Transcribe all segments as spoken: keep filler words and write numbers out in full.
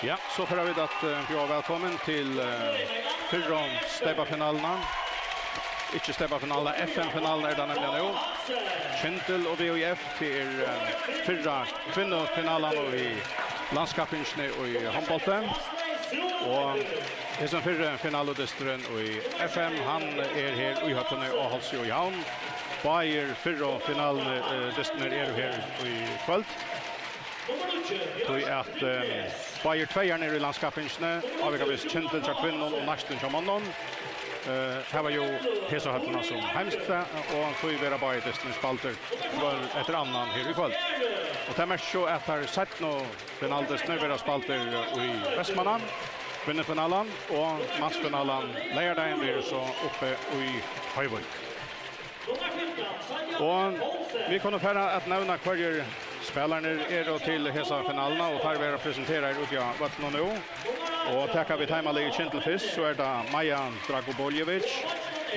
Ja, so fara vit at eh, bjóða vælkomin til eh, fyrru steypafinaluna. Ikki steypafinaluna, F M-finaluna er tað nemliga nú. Kyndil og V H F, tað er eh, fyrra kvinnufinalan í landskappingini í hondbólti. Og hesin fyrri finaludysturin í F M, hann er her í høllini á Hálsi í Havn. Báðir fyrru finaludystirnir eru her í kvøld. Tí at eh, báðir tveir eru í landskappingini, álíka vist Kyndil hjá kvinnum og Naktin hjá monnum. Eh, hava jú hesa høllina sum heimstað, og tí verða báðir dystirnir spældir hvør eftir annan her í kvøld. Og tað merkir so, at teir seinnu finaludystirnir verða spældir í Vestmanna, kvinnufinalan, og mansfinalan leygardagin verður so uppi í Hoyvík. Og vit kunnu fara at nevna, hvørjir spælararnir eru til hesa finaluna, og teir verða presenteraðir úti á vøllinum nú. Og taka vit heimaliðið Kyndil fyrst, so er tað Maja Dragoboljevic,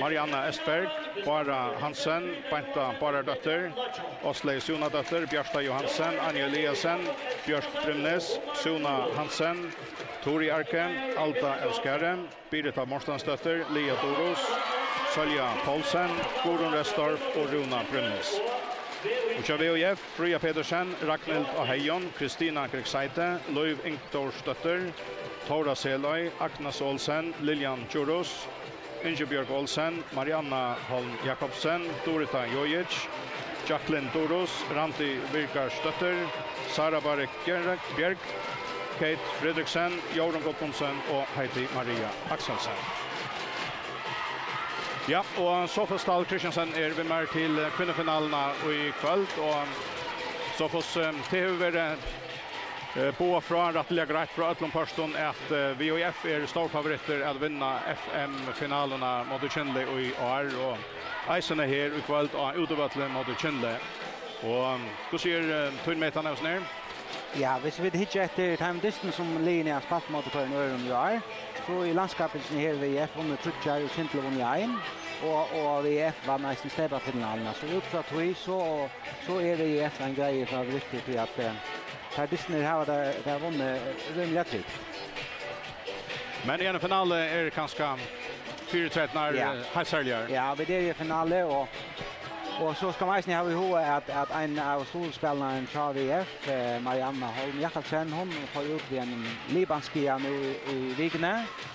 Marianna Estberg, Bára Hansen, Beinta Bárðardóttir, Áslaug Súnadóttir, Bjarta Johansen, Anja Eliasen, Bjørk Bremnes, Súna Hansen, Turi Arke, Alda Óskari, Birita Mortensdóttir, Lea Durus, Sólja Poulsen, Guðrun Restorff og Rúna Bremnes. Og hjá V H F, Fríða Petersen, Ragnhild á Heygum, Kristina Gregseite, Lív Ingdórsdóttir, Tóra Seløy, Agnes Olsen, Lillian Djurhuus, Ingibjørg Olsen, Marianna Holm Jakobsen, Durita Jojic, Jacqueline Durus, Randi Virgarsdóttir, Sara Barrick Bjerg, Kate Fredriksen, Jórunn Gudmundsen og Heidi Maria Akselsen. Ja, og Sofus Dahl Christiansen er við mær til kvinnufinaluna í kvøld, og Sofus, eh, tað hevur verið eh, boðað frá rættiliga greitt frá øllum pørtum, at eh, V H F eru stórfavorittir at vinna F M-finaluna móti Kyndli í ár, og eisini her í kvøld á útivølli móti Kyndli. Og hvussu er eh, tín metan av hesum her? Ja, hvis vit hyggja eftir teimum dystunum, sum liðini hava spælt móti hvørjum øðrum í ár, so í landskappingini her V H F vunnið tríggjar og Kyndil vunnið ein, og, og V H F vann eisini steypafinaluna. So út frá tí, so, so er V H F ein greiður favorittur, tí at eh, teir dystirnir hava tað, tað vunnið rímiliga trygt. Men í eini finalu er kanska fyritreðnar Ja. eh, heilt serligar. Ja, vit eru í finalu, og, og so skal man eisini hava í huga, at, at ein av stuðulsspælarunum hjá V H F, eh, Marianna Holm Jakobsen, hon fór út við einum libansskaða nú í, í vikuni,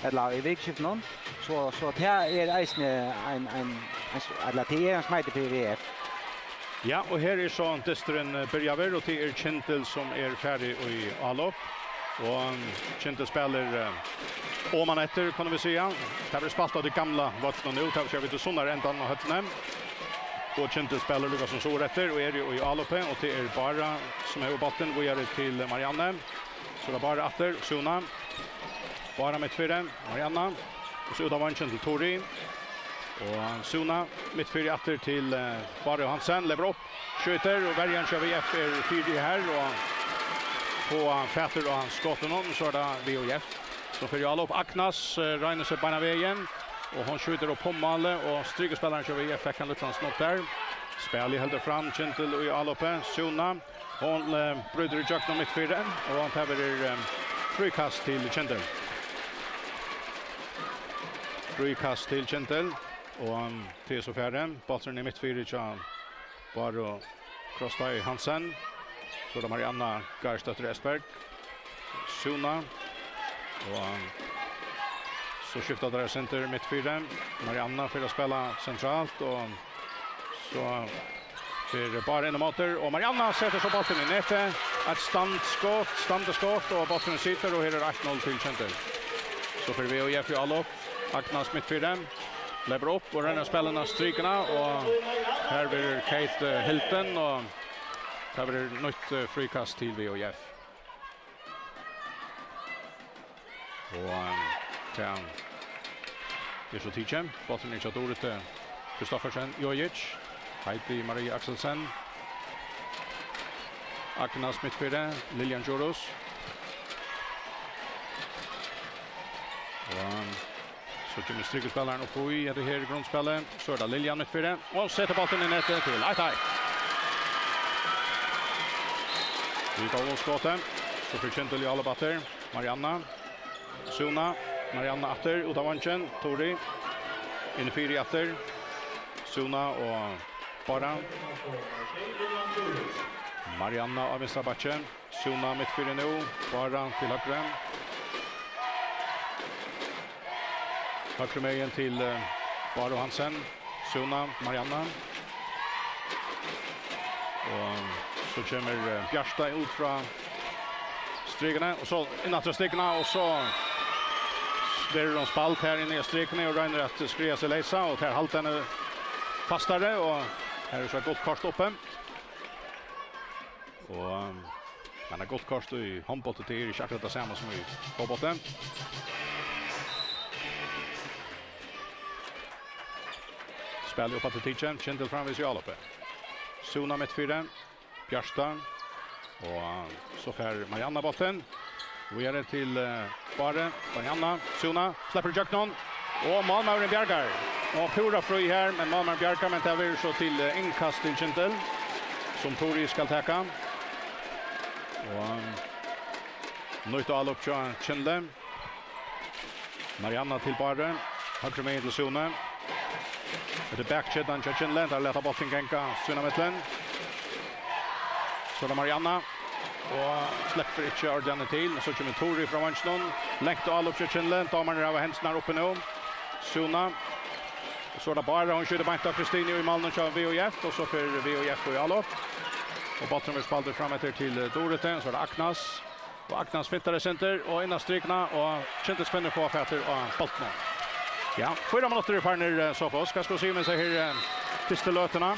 ella í vikuskiftinum. So, so tað er eisini ein, ein, ein s-, ella tað er ein smeitur fyri V H F. Ja, og her er so dysturin eh, byrjaður, og tað er Kyndil, sum er farið í álop. Og um, Kyndil spælir eh, oman eftir, kunnu vit siga. Tað verður spælt á tí gamla vøllinum nú, tað vil siga, vit eru sunnara endan á høllini. Og Kyndil spælir líka sum suður eftir, og er jú í álopi, og tað er Bára, sum hevur bóltin víðari til Marianne. So er tað Bára aftur, Súna. Bára mitt fyri, Marianna. Og so út av vangin til Tori. Og Súna mitt fyri aftur til eh, Bára Johansen, lever upp, skjøter, og verjan hjá V H F er fyri her, og på fatur og hans skottet nå, so er tað V H F. So fer jo alle opp, Agnes eh, regner seg beina vegin, og hon skjøter opp på målet, og strikespilleren hjá V H F fekk en liten snopp der. Spæli heldur fram, Kyndil í álopi, Súna. Hon eh, bryter í gjøgnum mitt fyri, og tað verður eh, fríkast til Kyndil. Fríkast til Kyndil, og um, tað er so farið. Bólturin er mitt fyri hjá Báru Krosstad Hansen. So er tað Marianna Garðsdóttir Estberg. Súna. Og um, so skifta teir eitt sindur mitt fyri. Marianna fer at spæla sentralt, og so fer Bára inn um aftur, og Marianna setir so bóltin í netið. Eitt standskot, standskot, og bólturin situr, og her er eitt null til Kyndil. So fer V H F í álopp. Agnes mitt fyri. Lever upp og rennur spælinum av strikuna, og her verður Kate eh, hildin, og tað verður nýtt eh, fríkast til V H F. Og eh, tað er so tikið. Bólturin er hjá Doritu Kristoffersen Jojic. Heidi Marie Akselsen. Agnes mitt fyri, Lillian Djurhuus. Og so kemur strikespælarin upp í hetta her grundspælið. So er tað Lillian mitt fyri. Og setir bóltin í netið til eitt eitt. Við góðum skoti. So fer Kyndil í álop aftur. Marianna. Suna. Marianna aftur, út á vangin. Tori. Inn fyri aftur. Suna og Bára. Marianna á vinstra bakki. Suna mitt fyri nú. Bára til høgru. Høgru megin til, eh, Báru Hansen. Suna, Marianna. Og so kemur, eh, Bjarta út frá strikuni, og so inn aftur á strikuna, og so verður hon spæld her inni á strikuni og roynir at skriva seg leysa, og tær halda henni fastari, og her er so eitt gult kort uppi. Og, um, men eitt gult kort í hondbólti, tað er ikki akkurát tað sama sum í fótbólti. Spælið upp aftur tikið, Kyndil framvegis í álopi. Suna mitt fyri, Bjarta. Og so fær Marianna bóltin. Víðari til, eh, Báru. Marianna, Suna, sleppur ígjøgnum. Og málmaðurin bjargar. Og púra frí her, men málmaðurin bjargar, men tað verður so til, eh, innkast til Kyndil, sum Tori skal taka. Og, um, nýtt álop hjá Kyndli. Marianna til Báru. Høgru megin til Sunu. Hetta er bakketan hjá Kyndli. Teir lata bóltin ganga sín á millum. So er tað Marianna. Og sleppur ikki ordiliga til. Men so kemur Tori frá vanginum. Langt álop hjá Kyndli. Dómararnir hava hendurnar uppi nú. Suna. So er tað Bára. Hon skjýtur beint á Kristinu í málinum hjá V Í F. Og so fer V Í F í álop. Og bólturin verður spældur fram eftir til, eh, Doritu. So er tað Agnes. Og Agnes fintar eitt sindur og inn á strikuna, og Kyndilskvinnur fáa fatur á bóltinum. Ja, fýra minuttir eru farnir, eh, Sophus. Hvat skalt tú siga um hesa her, eh, fyrstu løtuna?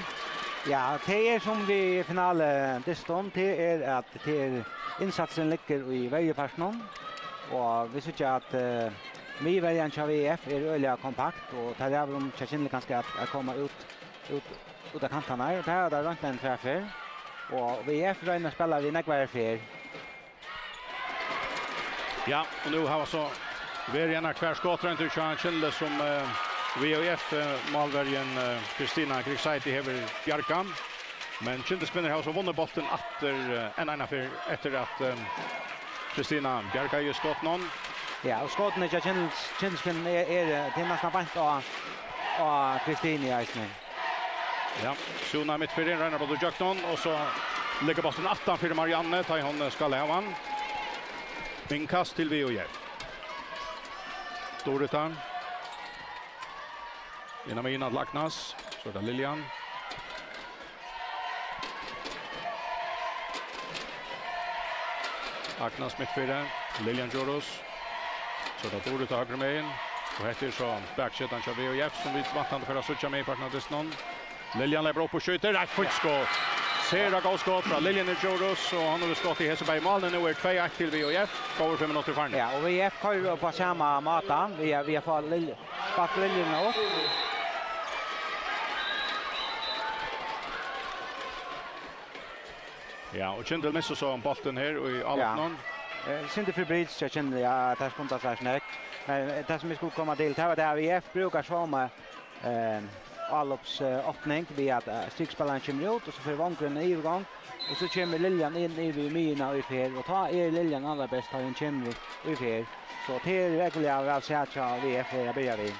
Ja, tað er sum við finalu dystin, tað er at tað er, innsatsin liggur í verjupartinum, og vit síggja at, eh, miðverjan hjá V Í F er øgiliga kompakt, og tað ræður um hjá Kyndli kanska at, at koma út, út, út á kantarnar. Tað hava teir roynt eina tvær ferð, og V Í F roynir at spæla við nógvari ferð. Ja, og nú hava so verið einar tvær skotroyndir hjá Kyndli sum, eh, V Í F, eh, málverjin, eh, Kristina Griegseite hevur bjargað. Men Kyndilskvinnur hava so vunnið bóltin aftur, eh, enn eina ferð eftir at, eh, Kristina bjargaði skotinum. Ja, og skotini hjá Kyndils-, Kyndilskvinnum er, er, eh, tað er næstan beint á, á Kristinu eisini. Ja, Suna mitt fyri, roynir bóltin ígjøgnum, og so liggur bólturin aftan fyri Marianne, tá hon, eh, skal hava hann. Innkast til V Í F. Dorita. Inn á miðjuna til Agnes. So er tað Liljan. Agnes mitt fyri. Liljan Djurhuus. So er tað Dorita høgru megin. Og hetta er so bakketan hjá V Í F, sum vit væntandi fara at síggja meginpartin av dystinum. Liljan lepur upp og skjýtur. Eitt fínt skot. Sera góð skot frá Liljuni Djurhuus, og hon hevur skot í hesi bæði málini. Nú er tvey eitt til V Í F. Góðir fimm minuttir farnir. Ja, og V Í F koyrir upp á sama máta. V Í F, V Í F fær Lilj-, spælt Liljuna upp. Ja, og Kyndil missir so bóltin her í álopinum. Ja. Eh, sindur febrilsk hjá Kyndli, ja, tað skuldi tað snakk. Men, eh, tað sum eg skuldi koma til, tað var tað at V Í F brúkar somu, eh, álops-, eh, opning við at, eh, strikspælarin kemur út, og so fer vongurin í yvirgongd, og so kemur Liljan inn yvir í miðjuna og í ferð, og tá er Liljan allarbest, tá hon kemur í ferð. So tað er veruliga væl sæð hjá V Í F her at byrja við.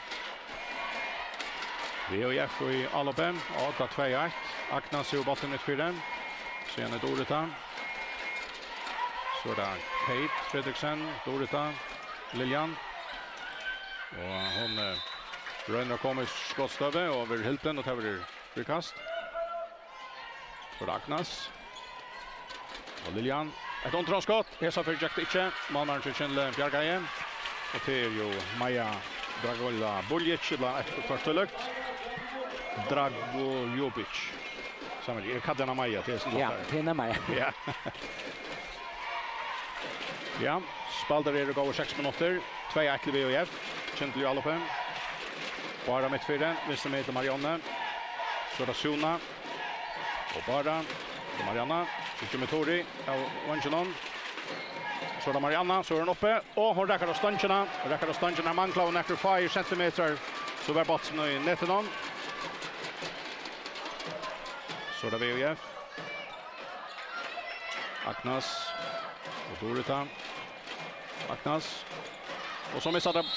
V Í F í álopið, og tá tvey eitt. Agnes hevur bóltin mitt fyri. Síðan er Dorita. So er tað Kate Fredriksen, Dorita, Liljan. Og hon, eh, roynir at koma í skotstøðu og verður hildin, og tað verður fríkast. So er tað Agnes. Og Liljan. Eitt undirhondsskot. Hesa ferð gekk tað ikki. Málmaðurin hjá Kyndli bjargaði. Og tað er jú Maja Dragola Buljic, ella eitt hvørt tílíkt. Dragojubic. Sama, eg kalli hana Maja, tað er so. Ja, lættari. Tað er Maja. Ja. Ja, spældir eru góðir seks minuttir. Tvey eitt til V Í F. Kyndil í álopið. Bára mitt fyri, vinstru megin til Marianne. So er tað Suna. Og Bára. Og Marianna. So kemur Tori av vanginum. So er tað Marianna, so er hon uppi. Og hon rakar á stongina. Rakar á stongina, manglaðu nakrir fáir sentimetrar. So var bólturin í netinum. So er tað V Í F. Agnes og Dorita. Agnes. Og so missar tað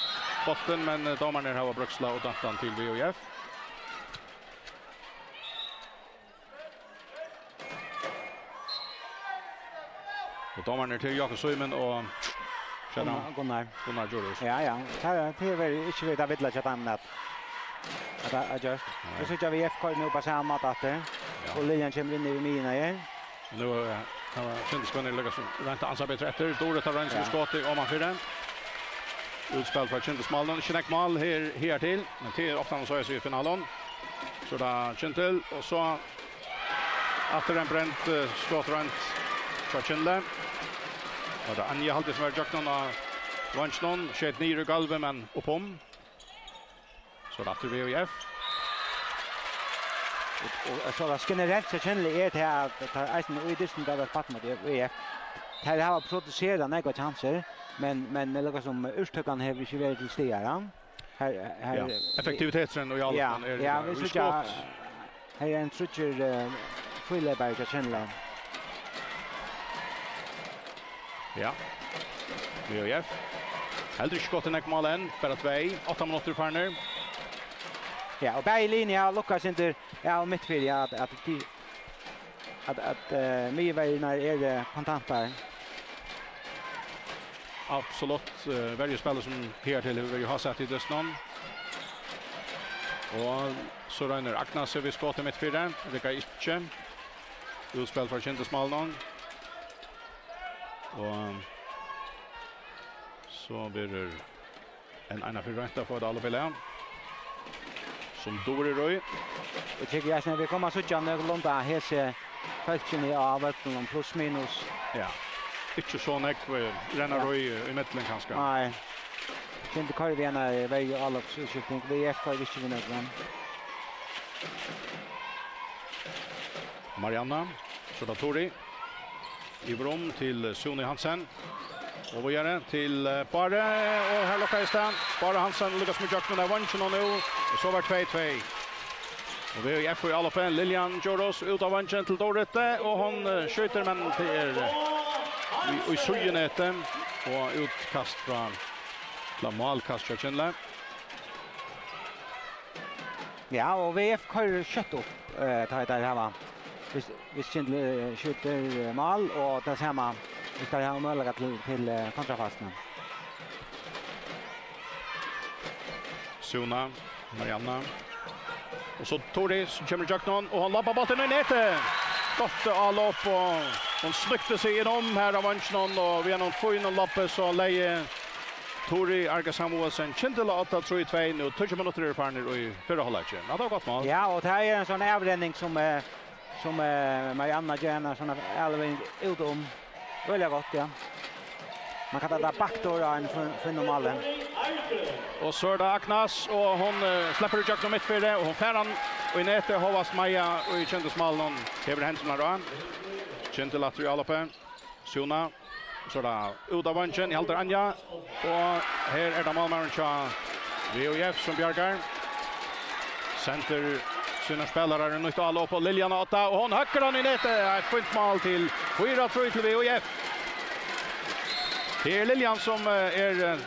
bóltin, men, eh, dómararnir hava brøkslað og dømt hann til V Í F. Og dómararnir til Jakob Símun og Gunnar, Gunnar. Gunnar Djurhuus. Ja, ja. Tað er, tað er ikki verið at villa hjá teimum at, at, at gjørt. Nei. Nú síggja vit V Í F koyrir nú á sama máta aftur. Ja. Og Liljan kemur inn í miðjuna her. Nú, eh, hava Kintelskvinnur líkasum roynt at ansa betri eftir. Dorita roynir seg við skotið omanfyri. Útspæl frá Kintelmálunum. Ikki nógv mál her, her til, men tað er ofta, man sær seg í finalum. So er tað Kintel, og so aftur ein brend, eh, skotroynd frá Kinle. Og tað er Anja Haldis, sum er gjøgnum á veinginum. Skeyt niður í gólvið, men upp um. So er tað aftur V Í F. Og, og, og so er tað generelt, so Kinle er til at, at tað er eisen í dystin, der er fatt mot V Í F. Her har produsert nógvar kjansir, men, men líkasum úrtøkan hevur ikki verið til staðar, ja. Her, her, ja, effektiviteturin og alt, ja, men er, ja, ja, vit síggja, skot. Her er ein tríggjar, eh, fríleypari hjá Kinle. Ja. V Í F. Heldur ikki skotið nógv mál enn, bara tvey. Átta minuttir farnir. Ja, og bæði linjur hava lukkað seg undir, ja, og mitt fyri, ja, at, at, at, at, eh, miðjuvørjurnar eru kontantar. Absolutt, eh, verjuspælið sum higartil hevur verið hásett í dystinum. Og so roynir Agnes seg við skotið mitt fyri. Riggar ikki. Útspæl frá Kintelmálunum. Og so verður enn eina ferð roynt at fáa tað alt í lag. Sum Dóri Røy. Eg tykki, at vit koma at síggja nøkulunda hesi fólkini á vøllinum, pluss minus. Ja. Ikki so nógv, eh, renna, ja, Røy, eh, ímillum kanska. Nei. Kintel koyrir við eina, eh, verju álopsútskifting. V Í F koyrir ikki við nøkrum. Marianna, so er tað Tori. Yvir um til, eh, Suni Hansen. Og víðari til, eh, Báru, og her lukkaðist tað. Bára Hansen lukkast við gjøgnum av veinginum nú, og so var tvey tvey. Og V Í F í álopið, Liljan Djurhuus út av veingin til Dóritu, og hon, eh, skjýtur, men tað er, eh, í, í síðunetið, og útkast frá, ella málkast frá Kinle. Ja, og V Í F koyrir skjótt upp, eh, tá teir hava. Hvis, hvis Kintel, eh, skjýtur, eh, mál, og tað sama, hvis teir hava møguleika til, til, eh, kontrafastuna. Suna, Marianna. Og so Tori, sum kemur í gjøgnum, og hon labbar bóltin í netið. Gott álop, og hon snøkti seg inn um her av veinginum, og við einum fínum labbi, so legði Tori Arga Samuelsen Kintel á odda, trý tvey, nú tíggju minuttir eru farnir í fyrra hálvleiki. Ja, tað var gott mál. Ja, og tað er ein sånn avrenning sum, eh, sum, eh, Marianna ger ein sånn avrenning út um. Veldig godt, ja. Man kann ta tað backdoor á ein fin-, fínum máli. Og so er tað Agnes, og hon, eh, sleppur í gjøgnum mittfyrið, og hon fær hann í netið, hóast Maja í Kintelmálunum hevur hendurnar á. Kintel aftur í álopið. Suna. So er tað út av veingin, í heldur Anja. Og her er tað málmaðurin hjá V Í F sum bjargar. Sendir sínar spælarar í nýtt álop, og Liljan á odda, og hon høggar hann í netið. Eitt fínt mál til fýra trý til V Í F. Tað er Liljan sum, eh, er, eh,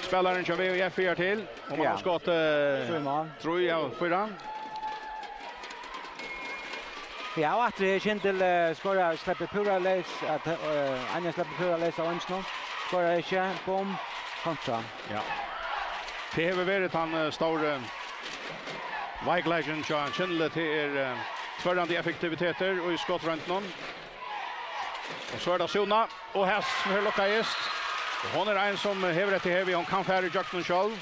spælarin hjá V Í F higartil. Og man, ja, hevur skotið, eh, trý mál. Trý av fýra. Ja, og aftur her Kintel, eh, skorar, sleppur púra leys, at, eh, Anja sleppur púra leys av veinginum. Skorar ikki, bum, kontra. Ja. Tað hevur verið tann, eh, stóri veikleikin hjá Kinle, tað er, eh, tvørrandi effektivitetur í skotroyndunum. Og so er tað Suna, og her, her lukkaðist. Og hon er ein sum hevur hetta her við, hon kann fara í gjøgnum sjálv.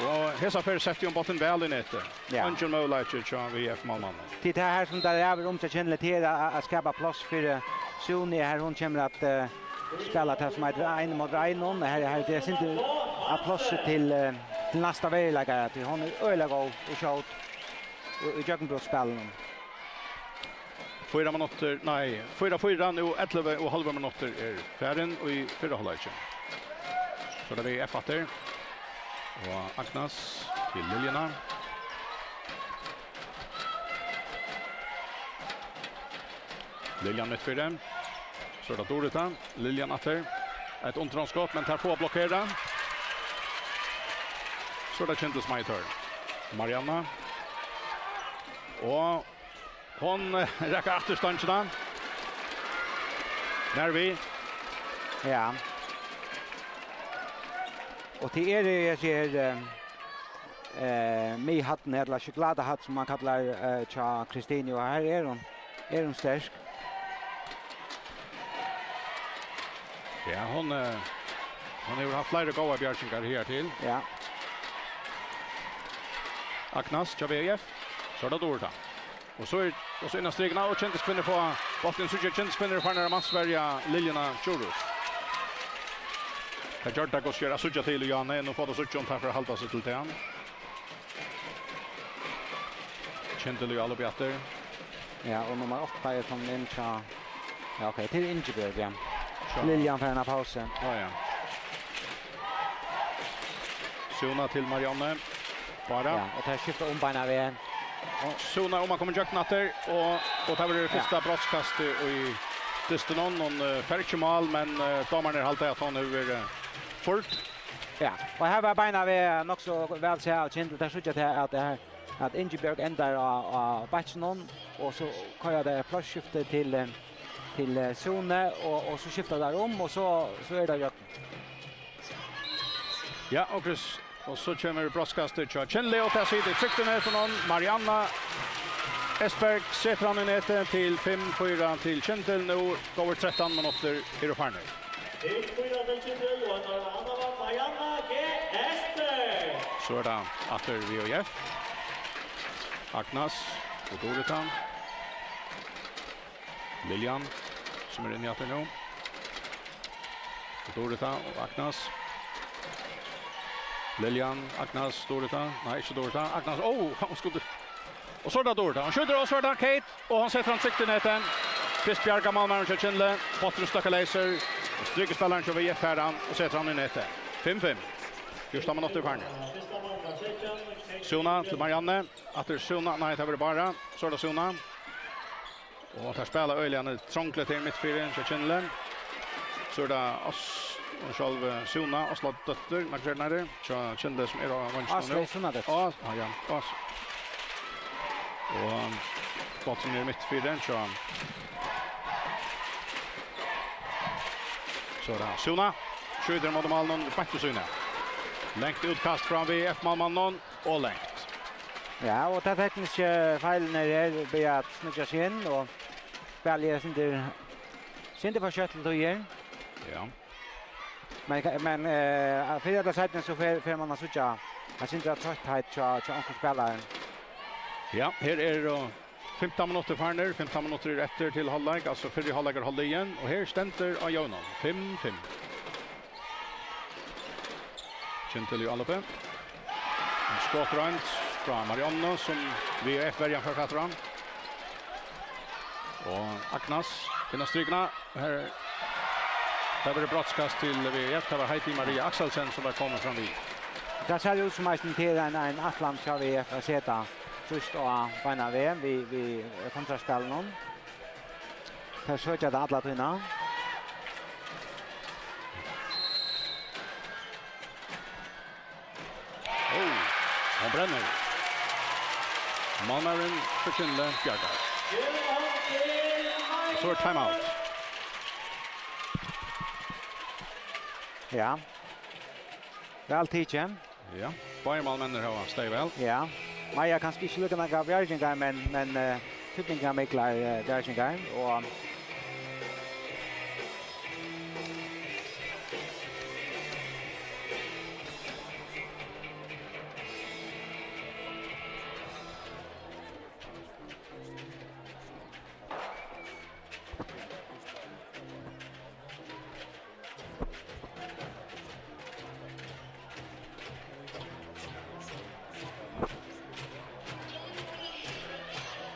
Og hesa ferð setti hon bóltin væl í netið. Ja. Eingin møguleiki hjá V Í F-málmanninum. Tað er her sum tað er um hjá Kinle, tað er at, at skapa pláss fyri Suni, her hon kemur at, eh, spæla tað sum eitur ein móti einum. Her, her er sindur av plássi til, eh, til næsta veruleika, tí hon er øgiliga góð og skjót og, og gjøgnumbrotspælinum. Fýra minuttir, nei, fýra fýra, nú ellivu og hálvur minuttur er farin í fyrra hálvleiki. So er tað V Í F aftur. Og Agnes til Liljuna. Liljan mitt fyri. So er tað Durita. Liljan aftur. Eitt undranskudd, men tær fáa blokkerað. So er tað Kyndil sum eitur. Marianna. Og hon, eh, rakar aftur stongina. Nær við. Ja. Og til eru, eg sigi, eh, eh, miðhæddin, ella sjokulátahatt, sum man kallar, eh, hjá Kristinu, og her er hon, er hon sterk. Ja, hon, eh, hon hevur havt fleiri góðar bjargingar her til. Ja. Agnes, hjá V F. So er tað Durita. Og so er, og so innan strikuna, og Kindiskvinnur fáa bóltin, so ger Kindiskvinnur og farnar at mansverja Liljuna Djurhuus. Tað gjørdi tað gott at síggja til í Jane, nú fáa tað síggja um tað fer at halda seg til tað. Kyndil í álop aftur. Ja, og nummar átta er komin inn hjá, ja, ok, til Ingibjørg, ja. So. Liljan fer inn á pausu. Ja, ja. Suna til Marianne. Bara. Ja, og tað skifta um beinanvegin. Og Suna, um at koma ígjøgnum aftur, og, og tað verður fyrsta brotskast í dystinum. Hon, eh, fær ikki mál, men, eh, dómararnir halda at hon hevur verið, eh, førd. Ja, og her var beinanvegin nokk so væl sæð av Kyndil. Tað síggja tey at, at, at Ingibjørg endar á, á bakkinum, og so koyra tey eitt plássskifti til, eh, til, eh, Sune, og, og so skifta tær um, og so, so er tað gjørt. Ja, og Chris, og so kemur brotskastið hjá Kyndli, og tað situr trygt í netinum. Marianna Esperg setir hann í netið til fimm fýra til Kyndil. Nú góðir trettan minuttir eru farnir. Fimm fýra til Kyndil, og hetta var Marianna G. Esperg. So er tað aftur V F. Agnes og Durita. Liljan, sum er inni aftur nú. Og Durita og Agnes. Liljan, Agnes, Durita. Nei, ikki Durita. Agnes, ó, hon skuldi. Og so er tað Durita. Hon skjýtur, og so er tað Kate, og hon setir hann trygt í netið. Fyrst bjargar málmaðurin hjá Kyndli. Bólturin støkkar leysur. Og strikuspælarin hjá V F fær hann og setir hann í netið. Fimm fimm. Fjúrtan minuttir farnir. Suna til Marianne. Aftur Suna. Nei, tað verður bara. So er tað Suna. Og tær spæla øgiliga trongligt her mitt fyri, hjá Kyndli. So er tað Ás-, og sjálv, eh, Suna, Áslaugsdóttir, nakrar her, hjá Kyndli, sum er á veinginum nú. Áslaug Sunadóttir. Ás-, ah, ja, Ás-, og bólturin er mitt fyri, hjá, so er tað Suna. Skjýtur móti málinum, beint við síðuna. Langt útkast frá V F-málmanninum. Og langt. Ja, og tey teknisku feilini her byrja at sníkja seg inn, og spælið er sindur, sindur for skjótt til tíðir. Ja. Men, men, eh, fyrr ella seinni so fer, fer man at síggja eitt sindur av troyttheit hjá, hjá onkrum spælarum. Ja, her eru fimtan minuttir farnir, fimtan minuttir eru eftir til hálvleik, altso fyrri hálvleikur hálvliðin, og her stendur á jøvnum, fimm fimm. Kyndil í álopið. Ein skotroynd frá Marianne, sum V F-verjan fær fatur á. Og Agnes inn á strikuna. Her, tað verður brotskast til V F. Tað var Heidi Maria Akselsen, sum var komin fram við. Tað sær út sum eisini til ein, ein ætlan hjá V F at seta trýst á beinanvegin við, við, eh, kontraspælinum. Tey søkja tað alla tíðina. Ó, hon brennur. Málmaðurin hjá Kyndli bjargar. Og so er timeout. Ja. Væl tikið. Ja, báðir málmenninir hava staðið væl. Ja. Maja kanska ikki líka nakrar bjargingar, men, men, eh, týdningarmiklar, eh, bjargingar. Og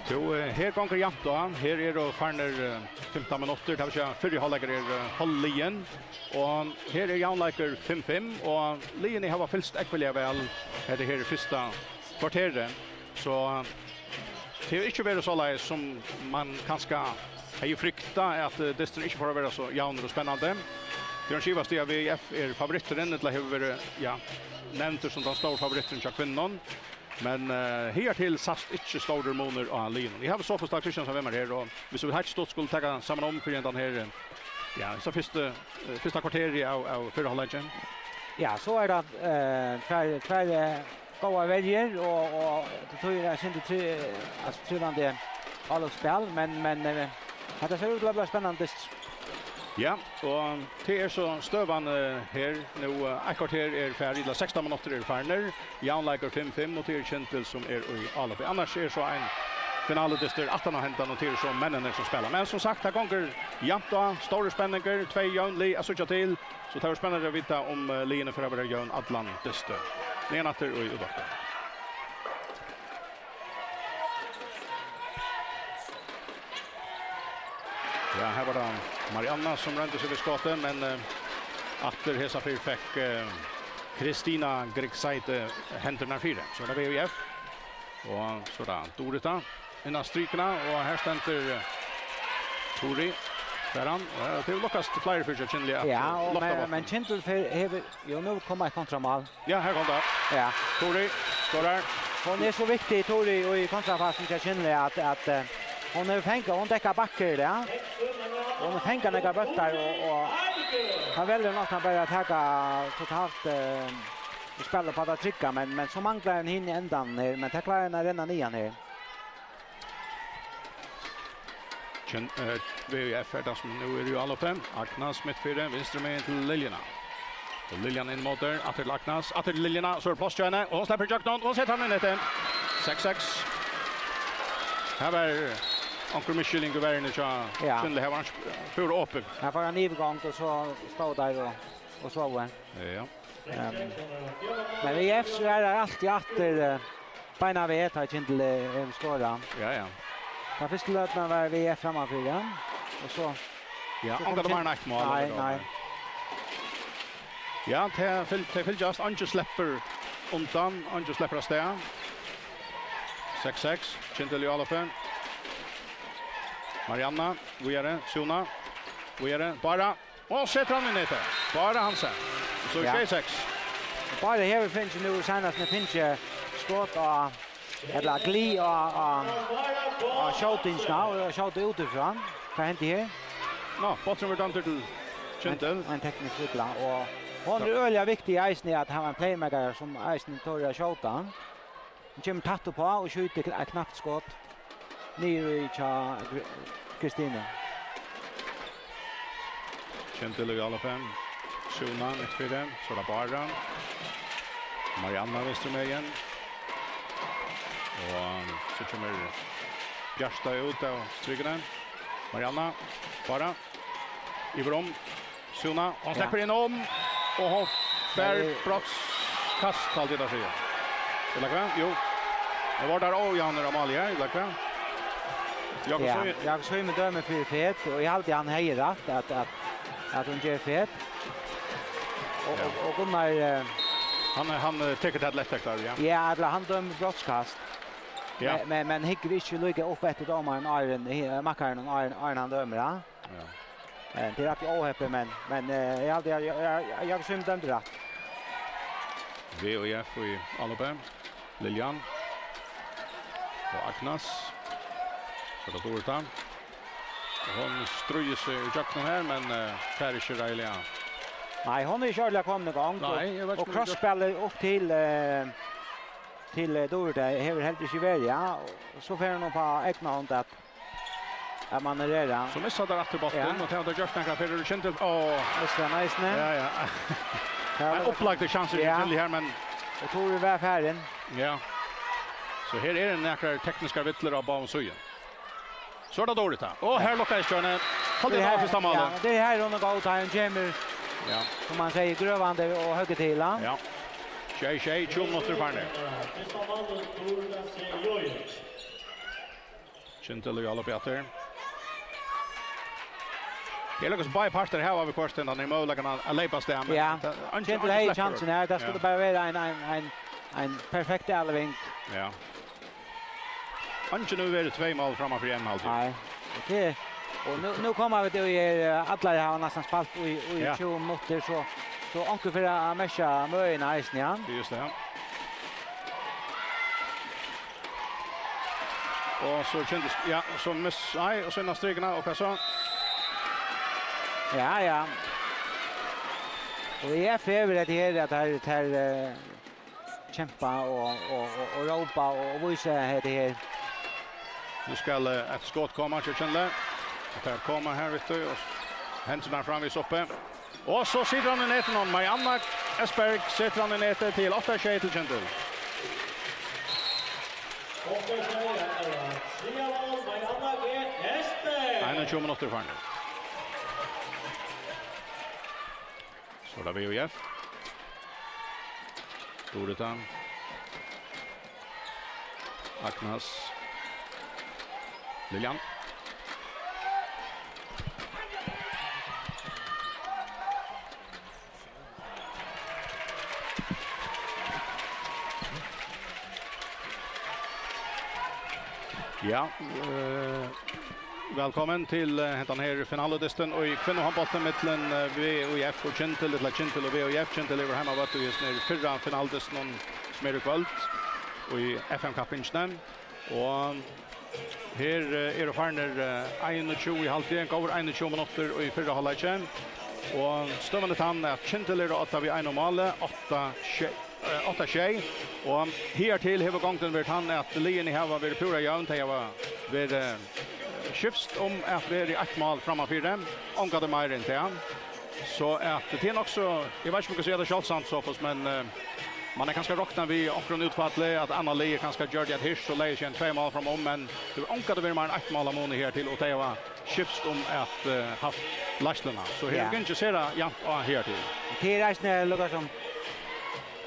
Jú, eh, her gongur javnt á. Her eru farnir, eh, fimtan minuttir, tað vil siga, fyrri hálvleikur er, eh, hálvliðin. Og her er javnleikur fimm fimm, og liðini hava fylgst ógvuliga væl hetta her fyrsta korterið. So, eh, tað hevur ikki verið soleiðis, sum man kanska Hevði fryktað, at, eh, dysturin ikki fór at vera so javnur og spennandi. Tað er ein skiva, at V I F er favoritturin, ella hevur verið, ja, nevndur sum tann stóri favoritturin hjá kvinnunum. Men, eh, higartil sæst ikki stórur munur á liðunum. Eg havi Sofus Dahl Christiansen við mær her, og viss vit heilt stutt skulu taka saman um fyri hendan her, eh, ja, hesa fyrstu, eh, fyrsta kvarterið av, av fyrra hálvleiki. Ja, so er tað, eh, tvær, tvær, eh, góðar verjur, og, og tað er eitt sindur tri-, altso, trivandi álopsspæl, men, men, eh, hetta sær út til at blíva spennandi dystur. Ja, og tað er so støðan, eh, her nú, eh, eitt korter er farið, ella sekstan minuttir eru farnir. Javnleikur fimm fimm, og tað er Kyndil, sum er í álopinum. Annars er so ein finaledystur aftan á hendan, og tað eru so menninir, sum spæla. Men sum sagt, tað gongur javnt á, stórur spenningur, tvey jøvn lið at síggja til. So tað verður spennandi at vita, um, eh, liðini fara at vera jøvn allan dystin. Niðan aftur í útvarpið. Ja, her var tað Marianna, sum royndi seg við skotið, men, eh, aftur hesa ferð fekk, eh, Kristina Griegseite hendurnar fyri. So er tað V I F. Og so er tað Durita innan strikuna, og her stendur, eh, Tori. Fær hann. Ja, tað hevur lukkast fleiri ferðir hjá Kyndli at, ja, eh, og lofta men, bóltin. Men Kyndil fer, hevur, jú, nú kom eitt kontramál. Ja, her kom tað. Ja. Tori skorar. Hon er so viktig, Tori, í kontrapartin hjá Kyndli, at, at, eh, hon hevur fangað, hon dekkar bakkar, ja. Hon hevur fangað nakrar bóltar, og, og hann velur nokk bara at taka totalt, eh, og spæla upp á tað trygga, men, men so manglar hon hin endan her, men tað klárar hon at renna niðan her. Kyn-, eh, V I F er tað sum nú er í álopi. Agnes mitt fyri, vinstru megin til Liljuna. Og Liljan inn móti, aftur til Agnes, aftur til Liljuna, so er pláss hjá henni, og hon sleppur ígjøgnum, og hon setir hann í netið. Seks seks. Her var onkur misskiljing í verjuni hjá, ja, Kyndli, her var hann sp-, púra opin. Her fær hann yvirgongd, og so stóð har og, og sá. Ja. Ehm, men V I F svarar altíð aftur, eh, beinanvegin, tá Kyndil, eh, hevur skorað. Ja, ja. Tann fyrstu løtuna var V I F frammanfyri, ja. Og so, ja, so kom ongantíð meira enn eitt mál, nei, nei. Ja, tey fylg-, tey fylgjast. Eingin sleppur undan, eingin sleppur av stað. Seks seks, Kyndil í álopi. Marianna, víðari, Súna, víðari, Bára. Og setir hann í netið. Bára Hansen. So, ja, sjey seks. Bára hevur fingið nú seinast, hon fingið skot á, ella glið á, á, á skjótingina, og skjóta útifrá. Hvat hendi her? Nå, bólturin var dømdur til Kyndil. Ein, ein teknisk villa, og hon er øgiliga viktig eisini, at hava ein playmaker sum eisini torir at skjóta. Hon kemur tætt uppá og skjýtur kn-, eitt knapt skot niður í hjá Gr-, Kristine. Kyndil í álopi. Súna mitt fyri. So er tað Bára. Marianna vinstru megin. Og so kemur Bjarta út av strikuni. Marianna, Bára. Yvir um. Súna, hon sleppur inn um, og hon fær brotskast, haldi eg tað sigur. Ella hvat? Jú. Tað var har ójavnir á máli, ja, ella hvat? Jákup, ja, Sý-, Jákup Sými dømir fyri fet, og eg haldi, hann hevði rætt, at, at, at hon ger fet. Og, ja, og, og Gunnar, eh, hann, hann, eh, tekur tað lætt eftir, ja. Ja, ella hann dømir brotskast. Ja. Men, men, men hyggur ikki líka upp eftir dómaran, áðrenn, he-, makkaran, áðrenn, áðrenn hann dømir, ja. Ja. Eh, tað er rætt óheppið, men, men, eh, eg haldi, ja, ja, ja, Jákup Sými dømdi rætt. V I F í álopi. Liljan. Og Agnes. So er tað Durita. Og hon stríðir seg ígjøgnum her, men, eh, fær ikki reiðiliga. Nei, hon er ikki ordiliga komin í gongd. Nei, eg veit ikki um krossspælið upp til, eh, til, eh, Durita hevur heldur ikki verið, ja. Og so fer hon upp á egna hond at at manøvrera. So missa teir aftur bóltin, ja, og tað hava teir gjørt nakrar ferðir, Kyndil. Á. Missa hann eisini. Ja, ja. Ein upplagdur sjansi, ja, Kyndil her, men og Tori var farin. Ja. So her eru nakrar tekniskar villur á báðum síðum. So er tað Durita. Og her lukkaðist hjørnið. Haldi tað var fyrsta málið. Ja, tað er her hon er góð, tá hon kemur. Ja. Sum man sigur, grøvandi og høgg til, ja. Ja. Sjey sjey, tjúgu minuttir farnir. Fyrsta málið, Durita Sejovic. Kyndil í álopi aftur. Her lukkast báðir partar hava viðhvørt hendan her møguleikan at, at leypa av stað, men ja, tað, eingin, Kyndil eingin hevði sleppur. Kjansin her, tað skuldi, ja, bara vera ein, ein, ein, ein perfekt avlevering. Ja. Eingin hevur verið tvey mál framman fyri enn, haldi eg. Nei. Og tað, Og nú, nú koma vit í, eh, allir hava næstan spælt í, í Ja. tjúgu minuttir, so, so onkur fer at merkja møðina eisini, ja. Just det, ja. Og so kjendis, ja, og so miss, nei, og so inn á strikuna, og hvat så? Ja, ja. Og eg fevir at her, at her, her, eh, kjempa og, og, og, og rópa og, og vísa hetta her. Nú skal, eh, eitt skot koma, Kjell Kjønle. Og tær koma her, veit du, og hendurnar framvegis uppi. Og so setur hann í netið, og Marianna Esberg setur hann í netið til átta sjey til Kjendil. Átta sjey, ja, ja. Tredje mål, Marianna G. Esberg. Einogtjúgu minuttir farnir. So er tað V U F. Durita. Agnes. Liljan. Ja, eh, vælkomin til, eh, hendan her finaledystin í kvinnuhondbólti millum, eh, V U F og Kyndil, ella Kyndil og V U F. Kyndil hevur heimavøll í hesum her fyrra finaledystinum, sum er í kvøld, í F M-kappingini. Og her, eh, eru farnir, eh, einogtjúgu, haldi eg, góðir einogtjúgu minuttir í fyrra hálvleiki. Og støðan er tann, at Kyndil eru á odda við einum máli, átta sjey, eh, átta sjey. Og higartil hevur gongdin verið tann, at liðini hava verið púra jøvn. Tey hava verið, eh, skifst um at vera eitt mál frammanfyri. Ongantíð meira enn tað. So at tað er nokk so, eg veit ikki, um eg kann siga tað sjálvsamt, Sofus, men, eh, man er kanska rokna við onkrum útfalli, at annað lið kanska gjørdi eitt hiss og legði seg ein tvey mál framum, men tað hevur ongantíð verið meira enn eitt mál av muni higartil, og tey hava skifst um at, eh, havt leiðsluna. So her Ja. er gingið sera javnt á higartil. Tað er eisini, lukar sum,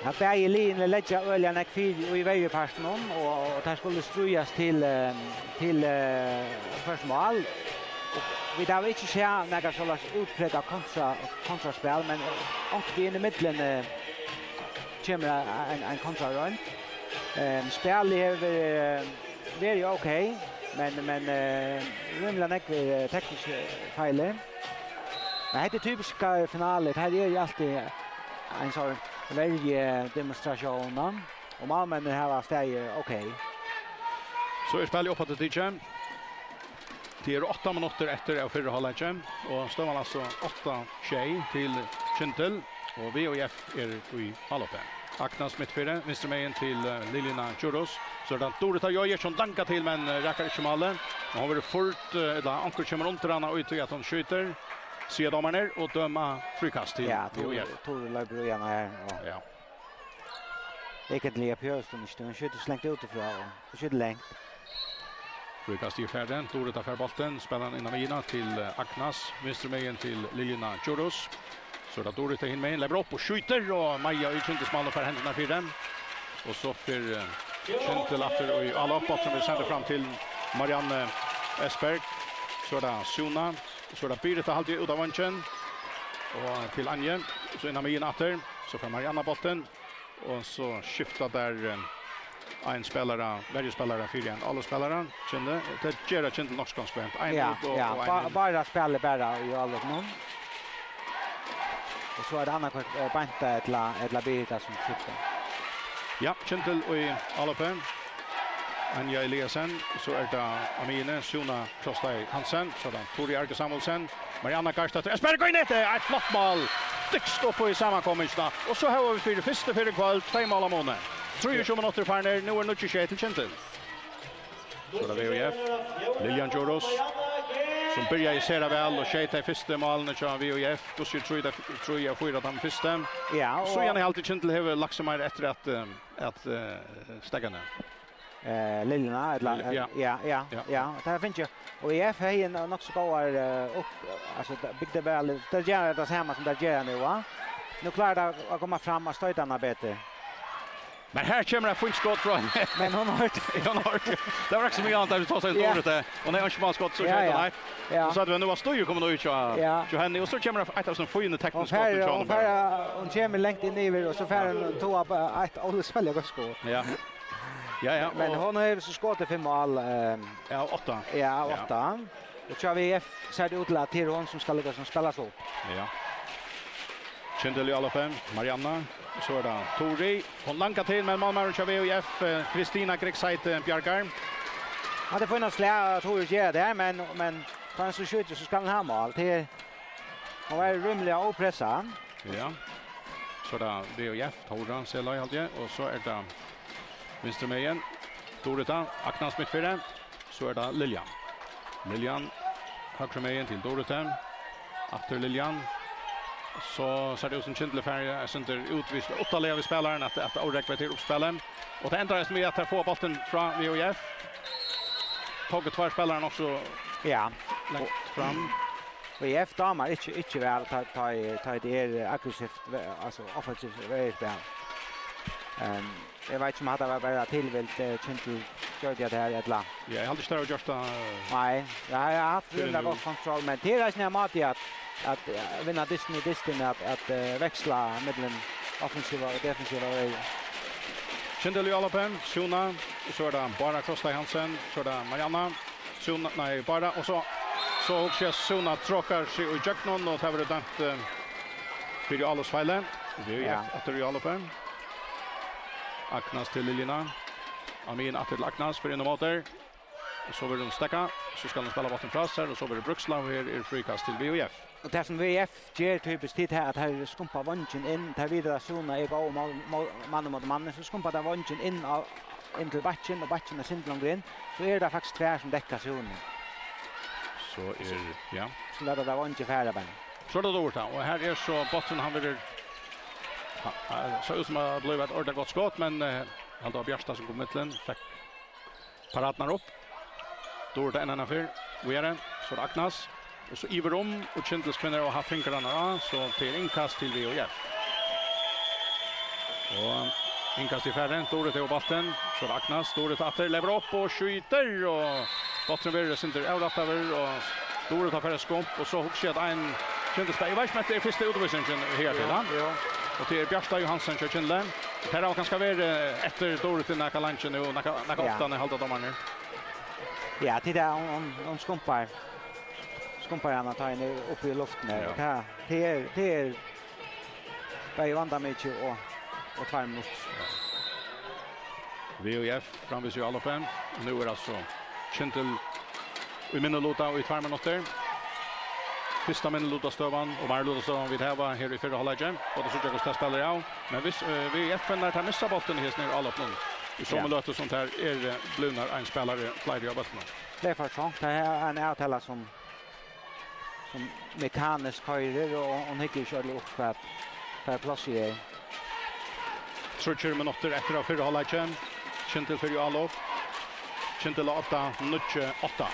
at bæði liðini leggja øgiliga nógv fyri í verjupartinum, og, og tær skulu stríðast til, eh, til, eh, hvørt mál. Og vit hava ikki sæð nakað soleiðis útprægað kontra-, kontraspæl, men, eh, onkuntíð inn ímillum, eh, kemur ein, ein kontraroynd. Eh, spælið hevur verið, verið ok, men, men, eh, rímiliga nógvir, eh, tekniskir feilir. Men hetta er typiskar finalir. Her er jo altíð ein sånn verjudemonstrasjón, og málmenninir hava staðið ok. So er spælið uppaftur tikið. Tað eru átta minuttir eftir av fyrra hálvleiki, og støðan altso átta sjey til Kyndil, og V U F er í áloppi. Agnes mittfyri, vinstru megin til, eh, Liljuna Djurhuus. So er tað Durita Jojic, hon dankar til, men, eh, rakar ikki málið. Men hon verður fýrd, eh, ella onkur kemur undir hana, og í tí at hon skjýtur, siga dómararnir, og døma fríkast til Ja, V U F. Tore, Tore loypur í hana her, og Ja. Egentliga behøvist hon ikki, hon skjýtur so langt útifrá, og hon skjýtur langt. Fríkast er farið. Durita fær bóltin, spælir hann inn á miðjuna til, eh, Agnes, vinstru megin til Liljuna Djurhuus. So er tað Durita hin megin, leipur upp og skjýtur, og Maja í Kyndilsmálið fær hendurnar fyri. Og so fer, eh, Kyndil aftur í álop, bólturin verður sendur fram til Marianne Esberg. So er tað Suna, so er tað Birita, haldi eg, út á vongin. Og til Anje, so inn á miðjuna aftur. So fær Marianne bóltin. Og so skifta tær, eh, ein spælara, verjuspælara fyri ein álopsspælara. Kyndil, tað ger Kyndil nokk so konsekvent. Ein Ja, út og, ja, og ein ba-, inn. Bara spælir bara í álopinum. Og so er tað annaðhvørt, eh, Beinta ella, ella Birita sum skifta. Ja, Kyndil í álopi. Anja Eliasen, so er tað á miðjuni, Suna Krossteig Hansen, so er tað Tóri Arge Samuelsen, Marianna Garstadóttir, Esberg í netið, eitt flott mál, dygst upp í samankomingina, og so hava vit fyri fyrstu ferð í kvøld tvey mál av muni. Trýogtjúgu minuttir farnir, nú er níggju sjey til Kyndil. So er tað V U F, Liljan Djurhuus, sum byrjaði sera væl og skeyt tey fyrstu málini hjá V U F, hvussu er trý, trý av fýra teimum fyrstu. Ja, og Síðan er altíð Kyndil hevur lagt seg meira eftir at, eh, at, eh, steðga niður. Eh, Liljuna, ella, Lilja, ja. Ja, ja, ja, Ja. ja, tað finst jo. Og V U F hevði ein nokk so góðar, eh, upp, altso, tað bygdi væl, tað ger tað sama sum tað ger nú, va? Nú klárar tað at koma fram og stoyta hana betur. Men her kemur eitt fínt skot frá henni. Men hon hoyrdi. Ja, hon hoyrdi. Tað var ikki so mykje annað, tað var so Ja. dårligt, det. Og nei, ikki mál skot, so Ja, skjøt ja. hon, nei. Ja. So sa vit, nú var stuðið komið út hjá, Ja. hjá henni, og so kemur eitt av sínum fínu Hon tekniskum fær, skotum hjá hon honum fær, her. Hon kemur langt inn yvir, og so fær hon to av, eh, eitt ólukksaligt gott skot. Ja. Ja, ja, Men og hon hevur so skotið fimm mál, ehm, Ja, av átta. Ja, av Ja. átta. Og hjá V F sær tað út til at tað er hon sum skal liggja sum spælast upp. Ja. Kyndil í álopið, Marianna. Og so er tað Tori. Hon langar til, men málmaðurin hjá V F, eh, Kristina Grigsheite, bjargar. Ja, tað er fínt slag, at Tori ger tað her, men, men tá hann so skjýtur, so skal hann hava mál. Tað er, hon var rímiliga ópressað. Ja. So er tað V F, Tora Seløy, haldi eg. Og so er tað vinstru megin. Durita, Agnes mitt fyri. So er tað Lilja. Lilja, høgru megin til Durita. Aftur Lilja. So sær tað út sum Kyndil fer, eh, sindur út við, uttaliga við spælaran, at, at órógva til uppspilið. Og tað endaðist við, at teir fáa bóltin frá V F. Tóku tveir spælarar nokk so Ja. langt fram. V F dámar ikki, ikki væl, tá, tá, tá tað er aggressivt, ve-, altso offensivt verjuspæl. Ehm, eg veit ikki, um hatta var bara tilvilt, eh, Kyndil gjørdi tað her, ella Ja, eg haldi ikki, teir hava gjørt tað. Nei, eg havi havt Fyrr enn rímiliga nú. gott kontroll, men tað er eisini ein máti at, at, eh, vinna dystin í dystin, at, at, eh, veksla millum offensiva og defensiva verju. Kyndil í álopið, Suna, og so er tað Bára Krosstad Hansen, so er tað Marianna. Suna, nei, Bára, og so, so hugsi eg Suna trókkar seg ígjøgnum, og tað verður dømt, eh, fyri álopsfeil. V F Ja. aftur í álopið. Agnes til Liljuna. Á miðjuni aftur til Agnes, fer inn á móti. Og so verður hon steðgað. So skal hon spæla bóltin frá sær, og so verður brúkslag, og her er fríkast til V F. Og tað sum V F ger typiskt, tað er at teir skumpa vongin inn, teir vita at Suna er góð mál, mál, mann móti manni, so skumpa teir vongin inn á, inn til bakkin, og bakkin er sindur longur inn, so eru tað faktiskt tvær sum dekka Sunu. So er, ja. So lata teir vongin fara bara. So er tað Durita, og her er so bólturin, hann verður, ha-, ha-, sá út sum at blíva eitt ordiliga gott skot, men, eh, hann var Bjarta sum kom í millum, fekk paratirnar upp. Durita enn eina ferð, víðari, so er Agnes. Og so yvir um, og Kyndilskvinnur hava havt fingrarnar á, so tað er innkast til V F. Og innkast í farin, Durita hevur bóltin, so er Agnes, Durita aftur, leypur upp og skjýtur, og bólturin verður eitt sindur avrættaður, og Durita fær eitt skump, og so hugsi eg at ein Kyndilsspæl-, eg veit ikki um hetta er fyrsta útvísingin her til, Jú, ha? jú. Og tað er Bjarta Johansen hjá Kyndli. Her hava kanska verið eftir Durita nakað leingi nú, nakað, nakað Ja. ofta, halda dómararnir. Ja, tað er, hon, hon, hon skumpar, skumpar hana, tá hon er uppi í luftini. Ja. Og tað, tað er, tað er bæði vandamikið og, og tvær minuttir. V F framvegis í álopið. Og nú er altso Kyndil í minniluta í tvær minuttir. Fyrsta minnilutasstøðan og meirilutasstøðan vit hava her í fyrra hálvleiki. Og tað síggja hvussu tað spælir av. Men hvis, eh, V F-kvinnur, tær missa bóltin í hesum her álopinum. Í somu Ja. løtu sum tær eru, eh, blivnar ein spælari fleiri av bóltinum. Tað er for trongt. Tað er ein avtala sum, sum mekanisk koyrir, og hon hyggur ikki ordiliga upp hvat, hvat plássið er. Tríggjar minuttir eftir av fyrra hálvleiki. Kyndil fer í álop. Kyndil á átta, níggju, átta.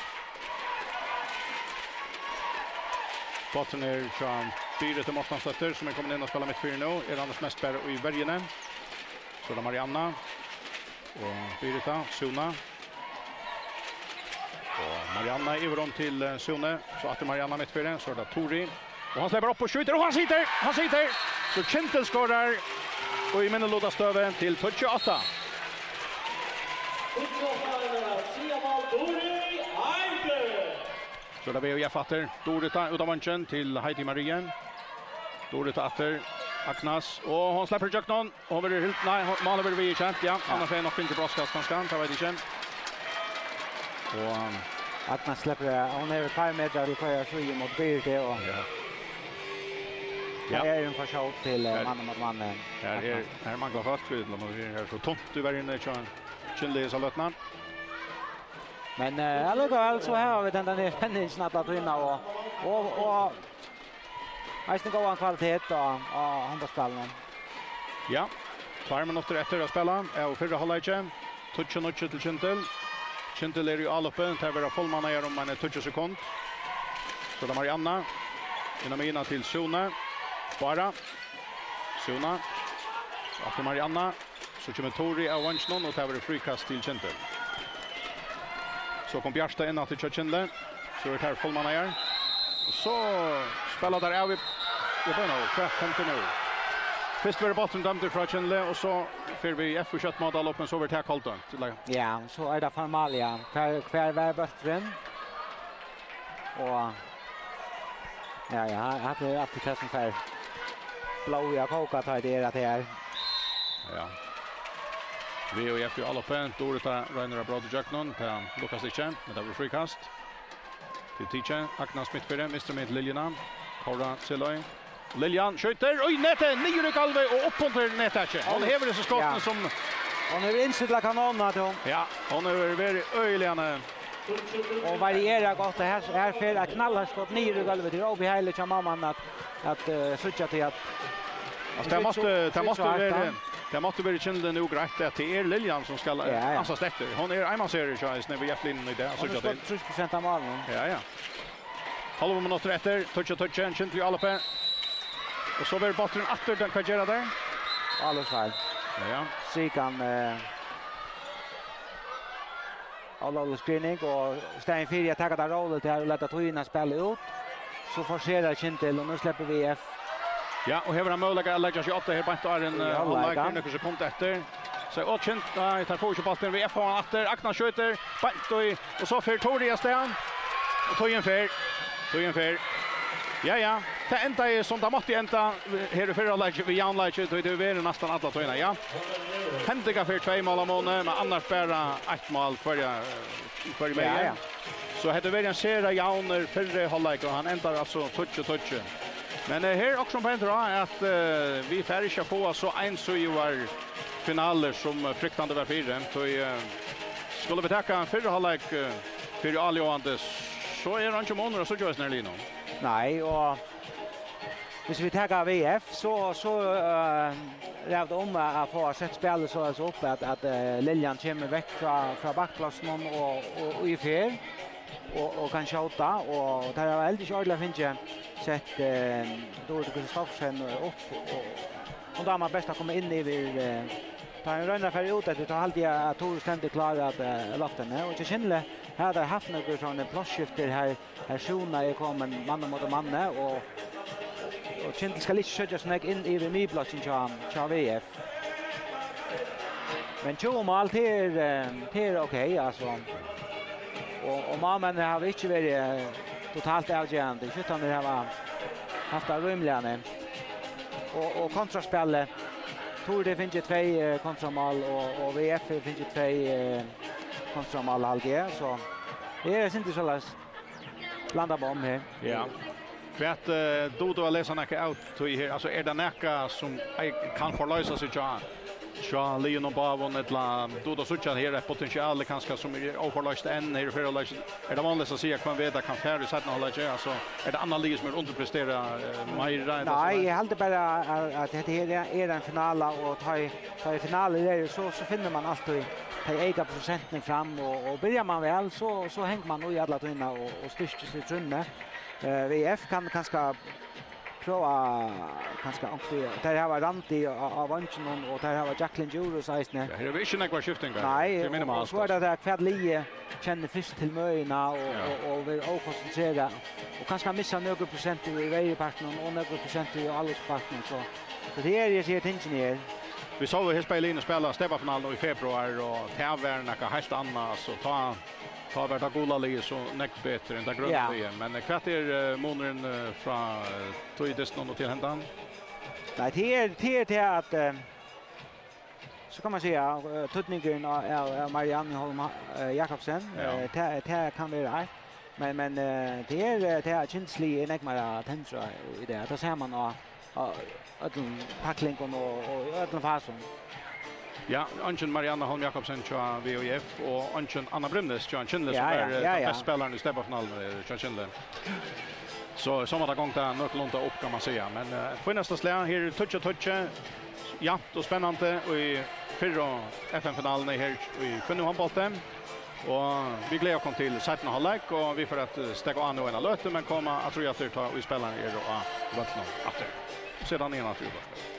Bólturin er hjá Biritu Mortensdóttur, sum er komin inn og spælir mitt fyri nú. Er annars mest bara í verjuni. So er tað Marianna og Birita, Suna. Og Marianna yvir um til, eh, Sunu. So aftur Marianna mitt fyri, so er tað Tori. Og hann sleppur upp og skjýtur, og hann situr, hann situr! So Kyndil skorar, og í minnilutasstøðu til tíggju átta. So er tað V F aftur. Durita út á vongin til Heidi Marie. Durita aftur. Agnes. Og hon sleppur ígjøgnum. Hon verður hilt, nei, hon, málið verður viðurkent, ja. Ja. Annars er nokk fingið brotskast, kanska, tað veit eg ikki. Og, um, Agnes sleppur, eh, hon hevur tveir metrar til hvørja síðu móti Biritu, og Ja. tað Ja. er ein for skjót til, eh, Her, mann móti mann, eh, her er, Agnes. her manglar fólk, við, lat meg siga, her er so tunt í verjuni, hjá Kyndli hesa løtuna. Men, eh, allíkavæl so hava vit hendan her spenningin alla tíðina, og, og, og eisini góðan kvalitet á, á hondbóltsspælinum. Ja, tveir minuttir eftir at spæla av fyrra hálvleiki. Tíggju níggju til Kyndil. Kyndil er í álopi. Tær verða fullmannaðar um eini tíggju sekund. So er tað Marianna. Inn á miðjuna til Sune. Bara. Sune. Aftur Marianna. So kemur Tori av vanginum, og tað verður fríkast til Kyndil. So kom Bjarta inn aftur hjá Kyndli. So eru tær fullmannaðar. Og so spæla tær av í, í beina. Hvat hendir nú? Fyrst verður bólturin dømdur frá Kyndli, og so fer V F í skjótt mót, men so verður tað koldømt. Ja, so er tað formalia. Hvar, hvar var bólturin? Og ja, ja, hatta er altíð tað sum fær blóðið at kóka, tá tað er at tað er. Ja. V H F í áloppi, Durita roynir at bróta ígjøgnum, tað lukkast ikki, men tað verður fríkast. Til Tiki, Agnes mitt fyri, vinstru megin til Liljuna, Kóra Seløy. Liljan skjýtur, í netið, niður í gólvið og upp undir nettakið. Hon hevur hesi skottini sum... Hon hevur innstilla kanónina, tú. Ja, hon hevur verið øgiliga, eh, Og varierar gott, og her, her fer eitt knallhart skot niður í gólvið. Tað er óbehagligt hjá mamman at, at, eh, síggja til at... Altso, tað mátti, tað mátti vera, tað mátti vera kyndilsliga nú greitt at tað er Liljan sum skal, eh, ansast eftir. Hon er einmannsherra hjá V F-liðnum í dag, síggja til. Hon hevur skotið trýss prosent av málunum. Ja, ja. Hálvur minuttur eftir, tíggju tíggju, kyndilsliga áloppi. Og so verður bólturin aftur, men hvat gera teir? Álopsfeil. Ja, ja. Sikan, eh, Ólóglig skriving, og í staðin fyri at taka tað róligt her og lata tíðina spæla út, so forserar Kyndil, og nú sleppur V F. Ja, og hevur hann møguleika at leggja seg á tað her beint áðrenn, eh, hálvleik, nøkur sekund eftir. So, og Kyndil, nei, teir fáa ikki bóltin, V F fáa hann aftur, Agnes skjýtur, beint í, og so fer Tóri avstað, og tíðin fer, tíðin fer. Ja, ja, tað endaði sum tað mátti enda her í fyrra hálvleiki við javnleiki, tí tað hevur verið næstan alla tíðina, ja. Hendingar fyri tvey mál á muni, men annars bara eitt mál hvørja, hvørja megin. Ja, ja. So hetta hevur verið ein sera javnur fyrri hálvleikur, og hann endar altso tíggju tíggju. Men, eh, her er okkurt sum bendir á at, eh, vit fara ikki at fáa so einsýðigar finalur sum, eh, fryktandi var fyri. Tí, eh, skulu vit taka ein fyrri hálvleik, eh, fyri áljóðandi, so er eingin munur at síggja í hesum her liðnum. Nei, og Hvis vit taka V F, so, so, eh, er tað um at, at fáa sett spælið soleiðis upp at, at, eh, Liljan kemur vekk frá, frá bakplássinum og, og, og í ferð og, og kann skjóta, og teir hava heldur ikki ordiliga fingið sett, eh, Dóru Kristoffersen upp, og hon dámar best at koma inn yvir, eh, tá hon roynir at fara út eftir, tá haldi eg at Tóri stendur klár at, eh, lofta henni, og til Kyndil hava teir havt nøkur sovorðin plássskifti her, Her Súna er komin mann móti manni, og, og Kyndil skal ikki søkja so nógv inn yvir miðblokkina hjá, hjá V F. Men tjúgu mál, tað er, eh, tað er ok, altso. Og, og málmenninir hava ikki verið, eh, totalt avgerandi. Skjúttarnir hava havt tað rímiliga. Og, og kontraspælið, Tóri hevur fingið tvey, eh, kontramál, og, og V F hevur fingið tvey, eh, kontramál, haldi eg. So tað er eitt sindur soleiðis blandað bomm her. Ja. Hvat, eh, dugir tú at lesa nakað av tí her? Altso, er tað nakað sum ei-, kann forloysa seg hjá, hjá liðunum báðum, ella dugir tú at síggja her eitt potential kanska sum er óforloyst enn her í fyrra hálvleiki? Er tað vanligt at siga hvønn veg tað kann fara í seinna hálvleiki? Altso, er tað annað lið sum er undirpresterað, eh, meira, ella so? Nei, eg haldi bara at, at hetta her er, er ein finala, og tá ið, tá ið finalur eru, so, so finnur mann altíð tey eyka prosentini fram, og, og byrjar mann væl, so, so hongur mann í alla tíðina og, og styrkist í trúnni. Eh, V F kann kanska prøva, kanska onkur, teir hava Randi á, á veinginum, og teir hava Jacqueline Djurhuus eisini. Ja, her eru ikki nógvar skiftingar. Nei, og, og so er tað tað, hvat liðið kennir fyrst til møðina og, ja, og, og verður ókonsentrerað. Og kanska missa nøkur prosent í reyðu partinum og nøkur prosent í álopspartinum, so, so tað er, eg sigi, tingini er. Vit sóu hesi bæði liðini spæla steypafinalu í februar, og tað var nakað heilt annað, so tá, tá var tað gula liðið so nógv betri enn tað grøna liðið. Ja. Men, eh, hvat er, eh, munurin, eh, frá, eh, tí dystinum og til hendan? Nei, tað er, tað er tað at, eh, so kann man siga, eh, týdningurin av, av, av Marianne Holm, eh, Jakobsen, ja, eh, tað, tað kann vera eitt. Men, men, eh, tað er, eh, tað at Kyndilsliðið er nógv meira tendrað í dag. Tað sær man á, á øllum taklingum og, og í øllum fasum. Ja, eingin Marianne Holm Jakobsen hjá V H F og eingin Anna Bremnes hjá Kyndli, ja, sum er, ja, eh, ja, tann besti spælarin í steypafinaluni, eh, hjá Kyndli. So, so má tað ganga nøkulunda upp, kann man siga. Men, eh, fínasta slag, her er tíggju tíggju. Javnt og spennandi í fyrru F M-finaluni her í kvinnuhondbólti. Og vit gleða okkum til seinna hálvleik, og vit fara at, eh, steðga á nú eina løtu, men koma aftur, aftur tá ið spælararnir eru á vøllinum aftur. Síðan niðan aftur í vøllinum.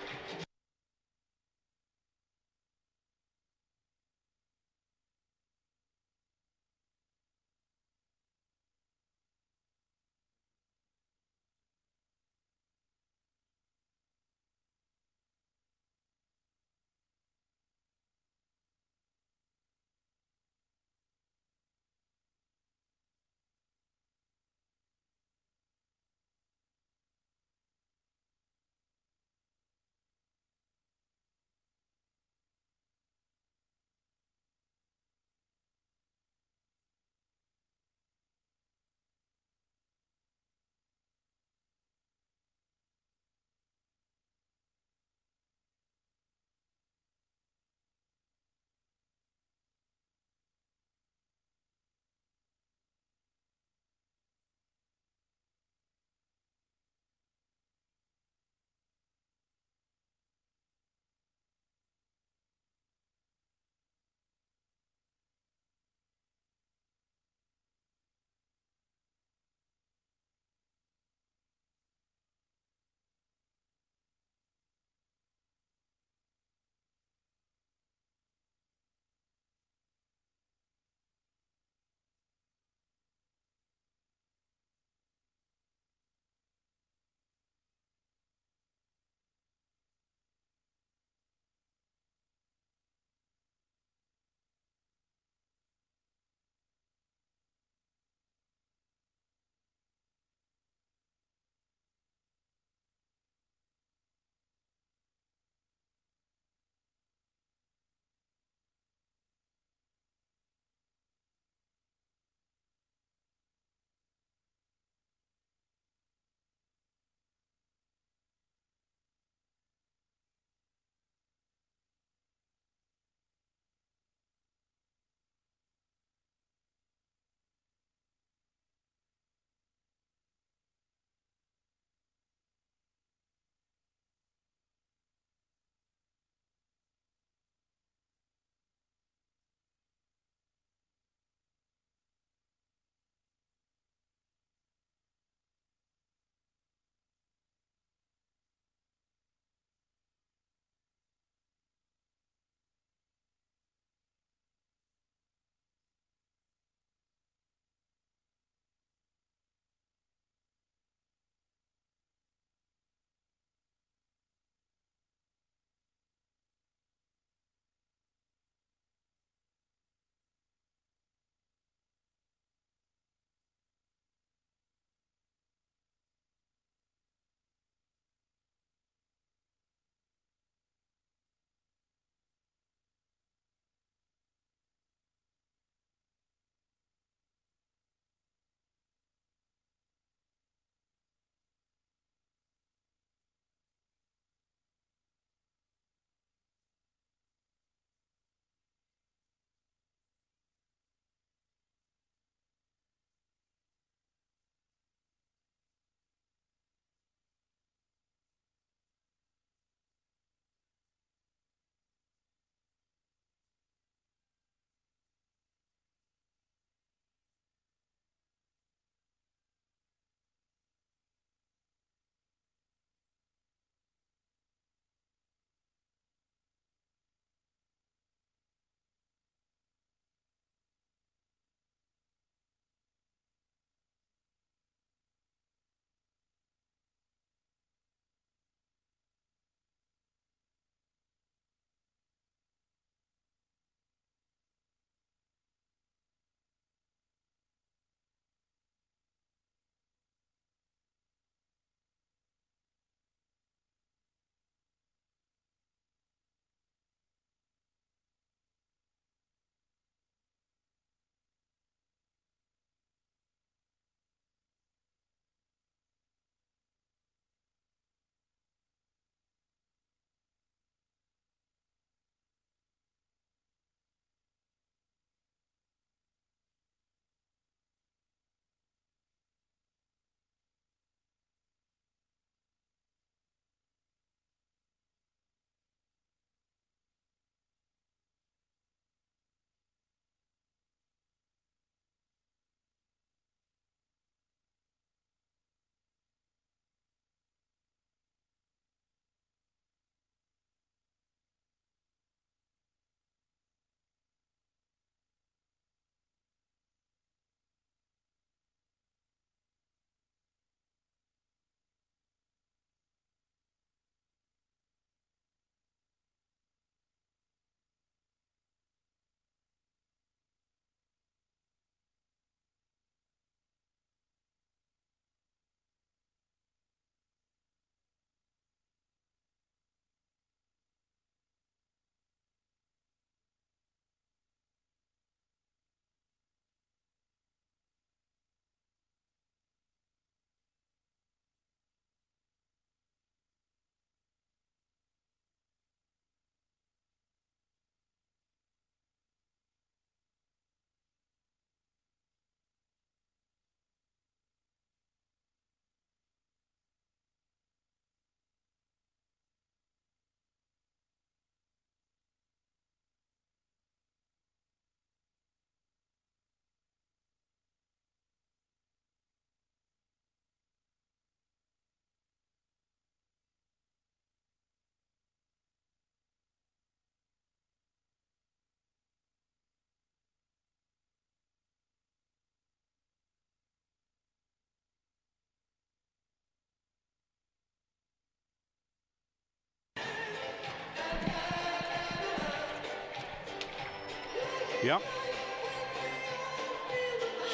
Ja.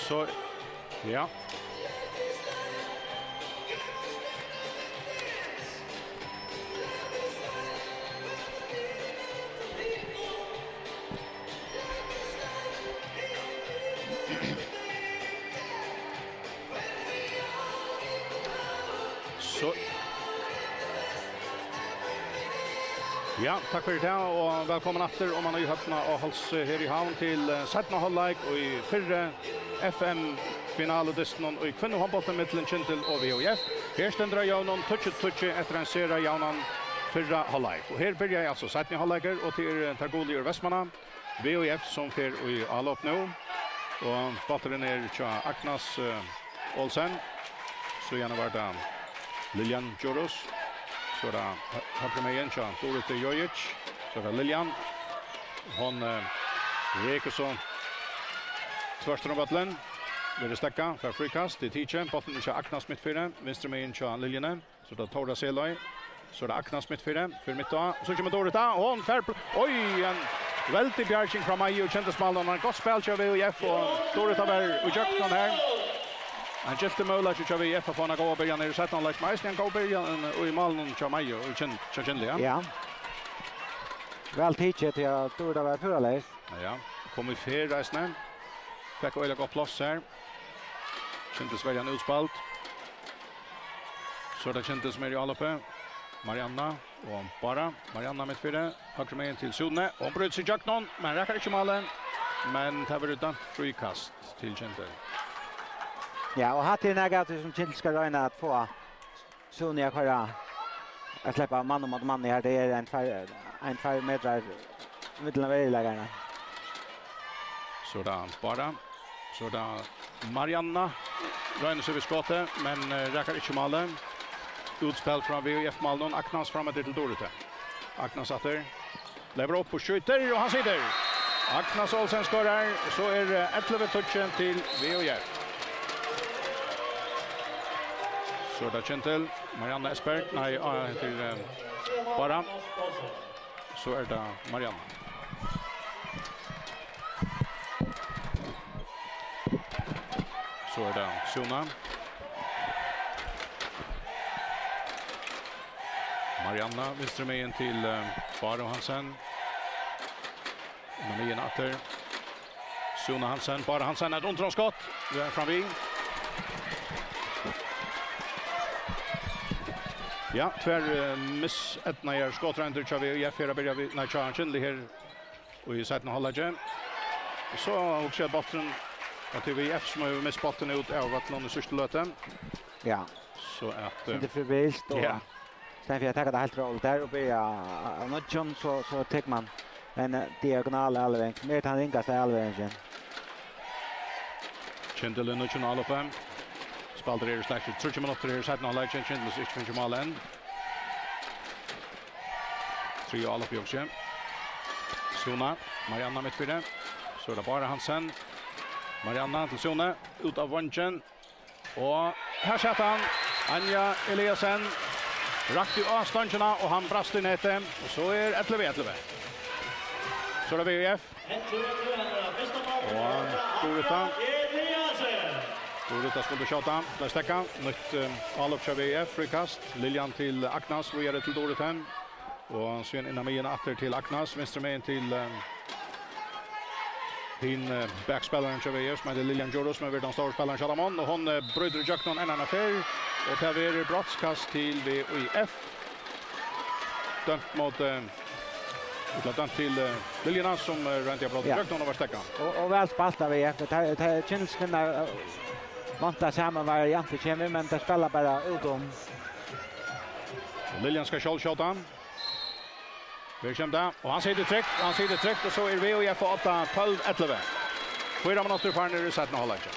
So, ja. So. Ja, takk fyri tað, og vælkomin aftur, oman í høllina á Hálsi her í Havn, til, eh, seinna hálvleik í fyrru F M-finaludyst í kvinnuhondbólti millum Kyndil og V H F. Her stendur á jøvnum, tíggju tíggju eftir ein sera javnan fyrra hálvleik. Og her byrjaði altso seinni hálvleikur, og tað er, eh, tær gulu úr Vestmanna, V H F, sum fer í álop nú. Og bólturin er hjá Agnes, eh, Olsen. Síðani var tað Liljan Djurhuus. So er tað hø-, høgru megin hjá Duritu Jojic. So er tað Liljan. Hon, eh, rekur so tvørtur um vøllin. Verður steðgað, fær fríkast, tað er tikið. Bólturin er hjá Agnes mitt fyri, vinstru megin hjá Liljuni. So er tað Tóra Seløe. So er tað Agnes mitt fyri, fyri mitt á. So kemur Dorita, og hon fær pl-, oj, ein veldig bjarging frá Maju, Kyndilsmálið, og gott spæl hjá V H F, og Dorita var í gjøgnum her. Ein gyltur møguleiki hjá V H F at fáa eina góða byrjan her í seinna hálvleik, men eisini ein góð byrjan, eh, í málinum hjá Maju, í Kyn-, hjá Kyndli, ja. Ja. Væl tikið, ja, Dorita var púra leys. Ja, kom í ferð eisini. Fekk øgiliga gott pláss her. Kyndilsverjan útspæld. So er tað Kyndil sum er í álopi. Marianna og Bára. Marianna mitt fyri. Høgru megin til Súni. Hon brýtur seg ígjøgnum, men rakar ikki málið. Men tað verður dømt fríkast til Kyndil. Ja, og hatta er nakað av tí sum Kyndil skal royna at fáa Súni at koyra, at sleppa mann móti manni her. Tað er ein tveir, ein tveir metrar millum veruleikarnar. So er tað Bára. So er tað Marianna. Roynir seg við skotið, men, eh, rakar ikki málið. Útspæl frá V H F-málinum. Agnes fram eftir til Duritu. Agnes aftur. Lever upp og skjýtur, og hann situr. Agnes Olsen skorar, so er, eh, ellivu tíggju til V H F. So er tað Kyndil, Marianne Esperg, nei, eh, til, eh, Bára. So er tað Marianne. So er tað Súna. Marianna, vinstru megin til, eh, Báru Hansen. Inn á miðjuna aftur. Súna Hansen, Bára Hansen, eitt undraskot. Við framvið. Ja, tvær, eh, miseydnaðar skotroyndir hjá V H F her at byrja við, nei, hjá Kyndli her í seinna hálvleiki. So hugsi eg at bólturin, at tað er V H F sum hevur mist bóltin út av vøllinum í síðstu løtu. Ja. So at, eh, sindur febrilskt og ja. Í staðin fyri at taka tað heilt róligt har og byrja av nýggjum, so, so tekur man ein, eh, diagonal avlevering. Meir tann ringasta avleveringin. Kyndil í nýggjum álopi. Spældir eru slett í tríggjar minuttir her í seinna hálvleiki. Kyndil ikki fingið mál enn. Triðja álop í hugsi. Súna, Marianna mitt fyri. So er tað Bára Hansen. Marianna til Súni, út av vongin. Og her sat hann, Anja Eliasen, rakti á stongina, og hann brast í netið, og so er ellivu ellivu. So er tað V H F. Og Dorita. Dorita skuldi skjóta, bleiv steðgað. Nýtt, eh, álop hjá V H F, fríkast. Liljan til Agnes, víðari til Dorita. Og síðan inn á miðjuna aftur til Agnes, vinstru megin til, eh, hin, eh, bakspælarin hjá V H F, sum eitur Liljan Djurhuus, sum hevur verið tann stóri spælarin hjá teimum, og hon, eh, brýtur ígjøgnum enn eina ferð, og tað verður brotskast til V H F. Dømt móti, eh, ella dømt til, eh, Liljuna, sum, eh, royndi at bróta, ja, ígjøgnum og var steðgað. Og, og væl spælt av V H F. Tað, tað er kynstkvinna, eh, vant at sama variant kemur, men tað spæla bara út um. Og Liljan skal sjálv skjóta. Her kemur tað, og hann situr trygt, hann situr trygt, og so er V H F á odda, tólv ellivu. Fýra minuttir farnir í seinna hálvleiki.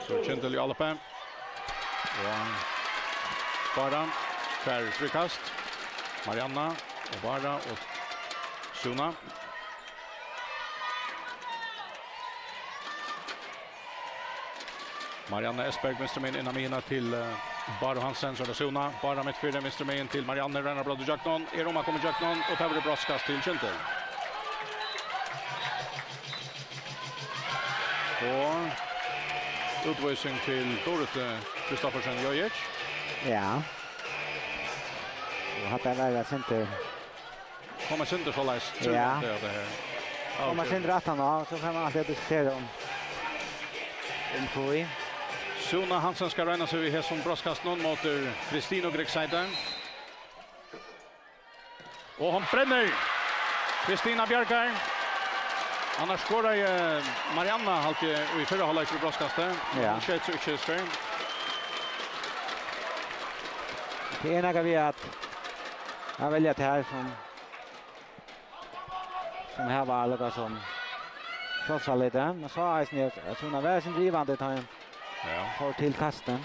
So Kyndil í álopi. Og Bára fær fríkast. Marianna og Bára og Súna. Marianne Esperg, vinstru megin inn á miðjuna til, eh, Báru Hansen, so er tað Súna. Bára mitt fyri, vinstru megin til Marianne, roynir at bróta ígjøgnum, er um at koma ígjøgnum, og tað verður brotskast til Kyndil. Og útvísing til Dorothee Kristoffersen Jojic. Ja. Og hatta var eitt sindur Kom eitt sindur soleiðis. Ja. Trúgvandi av tað her. Kom eitt sindur aftan á, so kann man altíð diskutera um, um tíð. Suna Hansen skal royna seg við hesum brotskastinum móti Kristinu Griegseite. Og hon brennir! Kristina bjargar. Annars skoraði Marianna, haldi eg, í fyrra hálvleik við brotskasti. Ja. Hon skeyt so ikki skeivt. Tað er nakað við at, at velja tað her sum sum hava líka sum krossa lítið, men so eisini at, at Suna var eitt sindur ivandi, tá hann Ja. fór til kastin.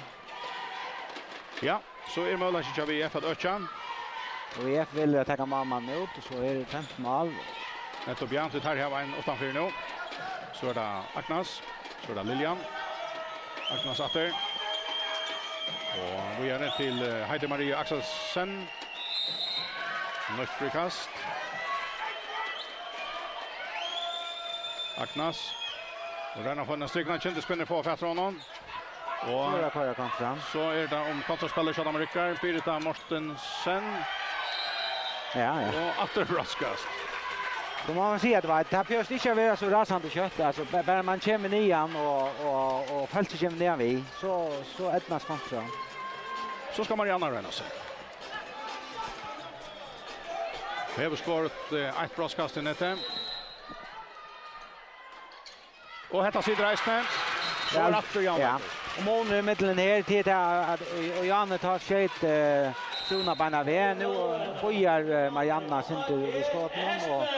Ja, so er møguleiki hjá V F at økja. Og V F velur at taka málmannin út, og so er tað tómt mál. Nettopp, ja, so teir hava ein uttanfyri nú. So er tað Agnes, so er tað Liljan. Agnes aftur. Og víðari til, eh, Heidi Marie Akselsen. Nýtt fríkast. Agnes. Og roynir at fáa eina strikna, Kinduskvinnur fáa fatur á honum. Og Fýra koyra kontra. so er tað um kontraspæl, sjálvt um rikkar. Birita Mortensen. Ja, ja. Og aftur brotskast. So má man siga, at tað, tað behøvist ikki at vera so rasandi skjótt, altso, ba-, bara man kemur niðan og, og, og fólkið kemur niðan við, so, so eydnast kontra. So skal Marianna royna seg. Hevur skorað, eh, eitt brotskast í netið. Og hetta situr eisini. So Ja, er aftur Jan ja. Leifur. Og munurin í millum her til tað at, og, og Jan tá skeyt, eh, Suna beinanvegin. Nú bíðar, eh, Marianna sindur við skotinum og,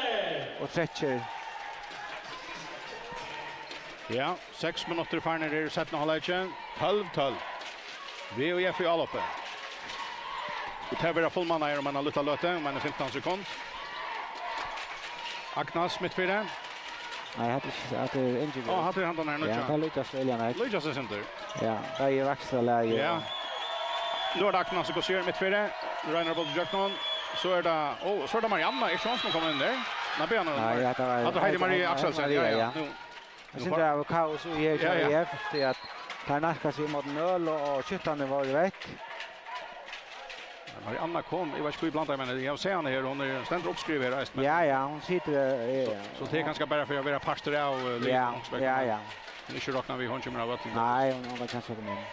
og trekkir. Ja, seks minuttir farnir eru í seinna hálvleiki. Tólv tólv. V F í áloppi. Og tað verður fullmannað her um eina lítla løtu, um eini fimtan sekund. Agnes mitt fyri. Nei, hatta er ikki, hatta er Ingi. Á, hatta er handan her, Ja, nýggja. tað líkist væl, ja, nei. Líkist seg sindur. Ja, tað er í vaksla lagi. Ja. Nú er tað Agnes sum koserar mitt fyri. Roynir at bóta gjøgnum. So er tað, ó, so er tað Marianna, ikki hon sum kom inn har? Nei, bíða nú. Nei, ja, tað var Hatta er Heidi Heidi Marie Marie Akselsen, Marie, ja, ja. ja. Nú, Eg nú synist, far- tað var kaos í her hjá Ja, ja. V F, tí at teir nærka seg ímóti nøl, og, og skyttarnir vóru vekk. Marianna kom, eg veit ikki, hví eg blandaði, men eg havi sæð hana her, hon er, stendur uppskrivað her eisini. Ja, ja, hon situr, eh, So, so tað er kanska bara fyri at vera partur av, eh, liðnum, Ja, onkursvegna. ja, ja. Men ikki rokna við, hon kemur av øllum. Nei, hon, hon var kanska komið inn.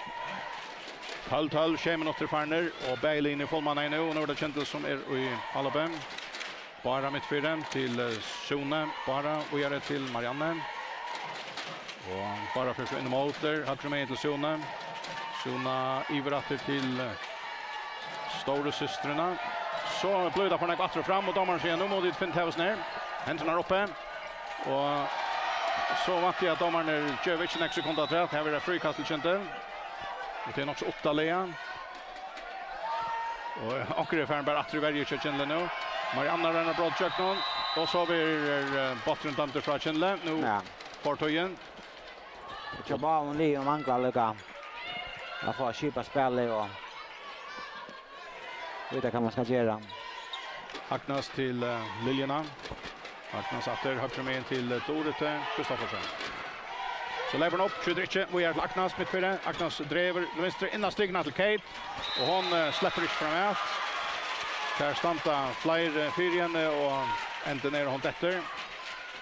Tólv tólv, sjey minuttir farnir, og bæði liðini fullmannaði nú, og nú er tað Kyndil sum er í áloppi. Bára mitt fyri til, eh, Sune. Bára, víðari til Marianne. Og Bára fer so inn ímóti, høgru megin til Sune. Sune yvir aftur til, eh, stóru systrina. So blívur tað for nógv aftur og fram, og dómarin sigur, "Nú mugu tit finna tað her." Hendurnar uppi. Og so vænti eg at dómararnir geva ikki nógv sekund afturat. Her verður eitt fríkast til Kyndil. Og tað er nokk so uttarliga. Og onkur er farin bara aftur í verju hjá Kyndli nú. Marianna roynir at bróta gjøgnum, og so verður, eh, bólturin dømdur frá Kyndli. Nú Ja. fór tíðin. Hjá báðum liðum manglar líka at fáa skipað spælið og vita hvat man skal gera. Agnes til, eh, Liljuna. Agnes aftur, høgru megin til, eh, Dorothee Kristoffersen. So leypur hon upp, skjýtur ikki, víðari til Agnes, mitt fyri. Agnes dregur til vinstru, inn á strikuna til Kate. Og hon, eh, sleppur ikki framat. Her standa fleiri fyri henni, og endin er, hon dettur.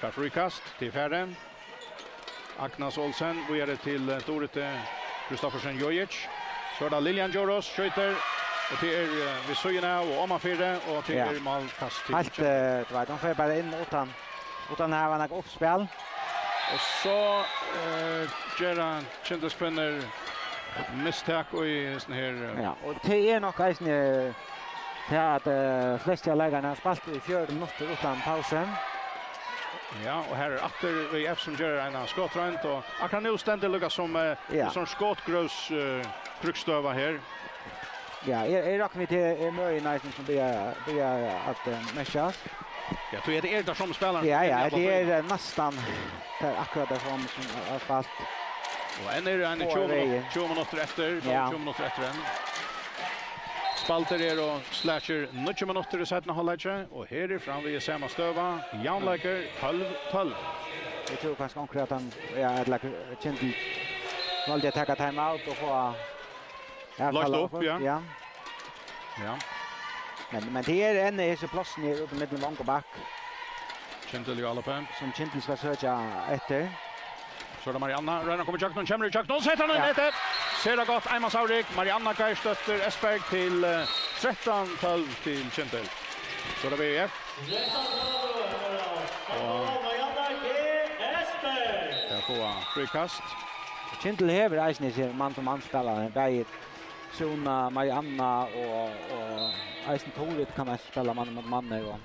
Fær fríkast, til fari. Agnes Olsen, víðari til, eh, Dorothee Kristoffersen Jojic. So er tað Liljan Djurhuus, skjýtur, og tað er, eh, við síðuna av og omanfyri, og tað Ja. er málkast til Heilt, Kyndil. eh, tú veit, hon fer bara inn uttan, uttan at hava nakað uppspæl. Og so, eh, gera Kyndilskvinnur mistak í hesum her, eh, Ja, og tað er nokk eisini, eh, tað at, eh, flestu av leikarunum hava spælt í fjøruti minuttir uttan pausu. Ja, og her er aftur V F sum ger eina skotroynd, og akkurát nú stendur líka sum, eh, Ja. ein sånn skotgrøvs, eh, brúkstøða her. Ja, eg, eg rokni við, tað er møði næstan sum byrjar, byrjar at, eh, merkjast. Ja, tí hetta er tað sum spælarin Ja, ja, sum tað er, eh, næstan tað er akkurát tað sum, sum er spælt. Og enn eru eini Báðar tjúgu minut-, vegir. tjúgu minuttir eftir, Ja. tjúgu minuttir eftir enn. Spældir eru slakkir níggju minuttir í seinna hálvleiki, og her er framvegis sama støða, javnleikur tólv tólv. Eg trúði kanska onkur at hann, ja, ella Kyndil valdi at taka time out og fáa avkast. Loyst upp, ja. Ja. Ja. Men, men tað er enn hesi plássini her uppi millum long og back. Kyndil í álopið. Sum Kyndil skal søkja eftir. So er tað Marianna, roynir at koma ígjøgnum, kemur ígjøgnum, setir hann inn, ja, netið. Sera gott, einmansavrik, Marianna Geirsdóttir Espberg til, eh, trettan tólv til Kyndil. So er tað V F. Og tey fáa fríkast. Kyndil hevur eisini seg mann-til-mann-spælarar, bæði Súna, Marianna og, og eisini Tóri kann eisini spæla mann móti manni, og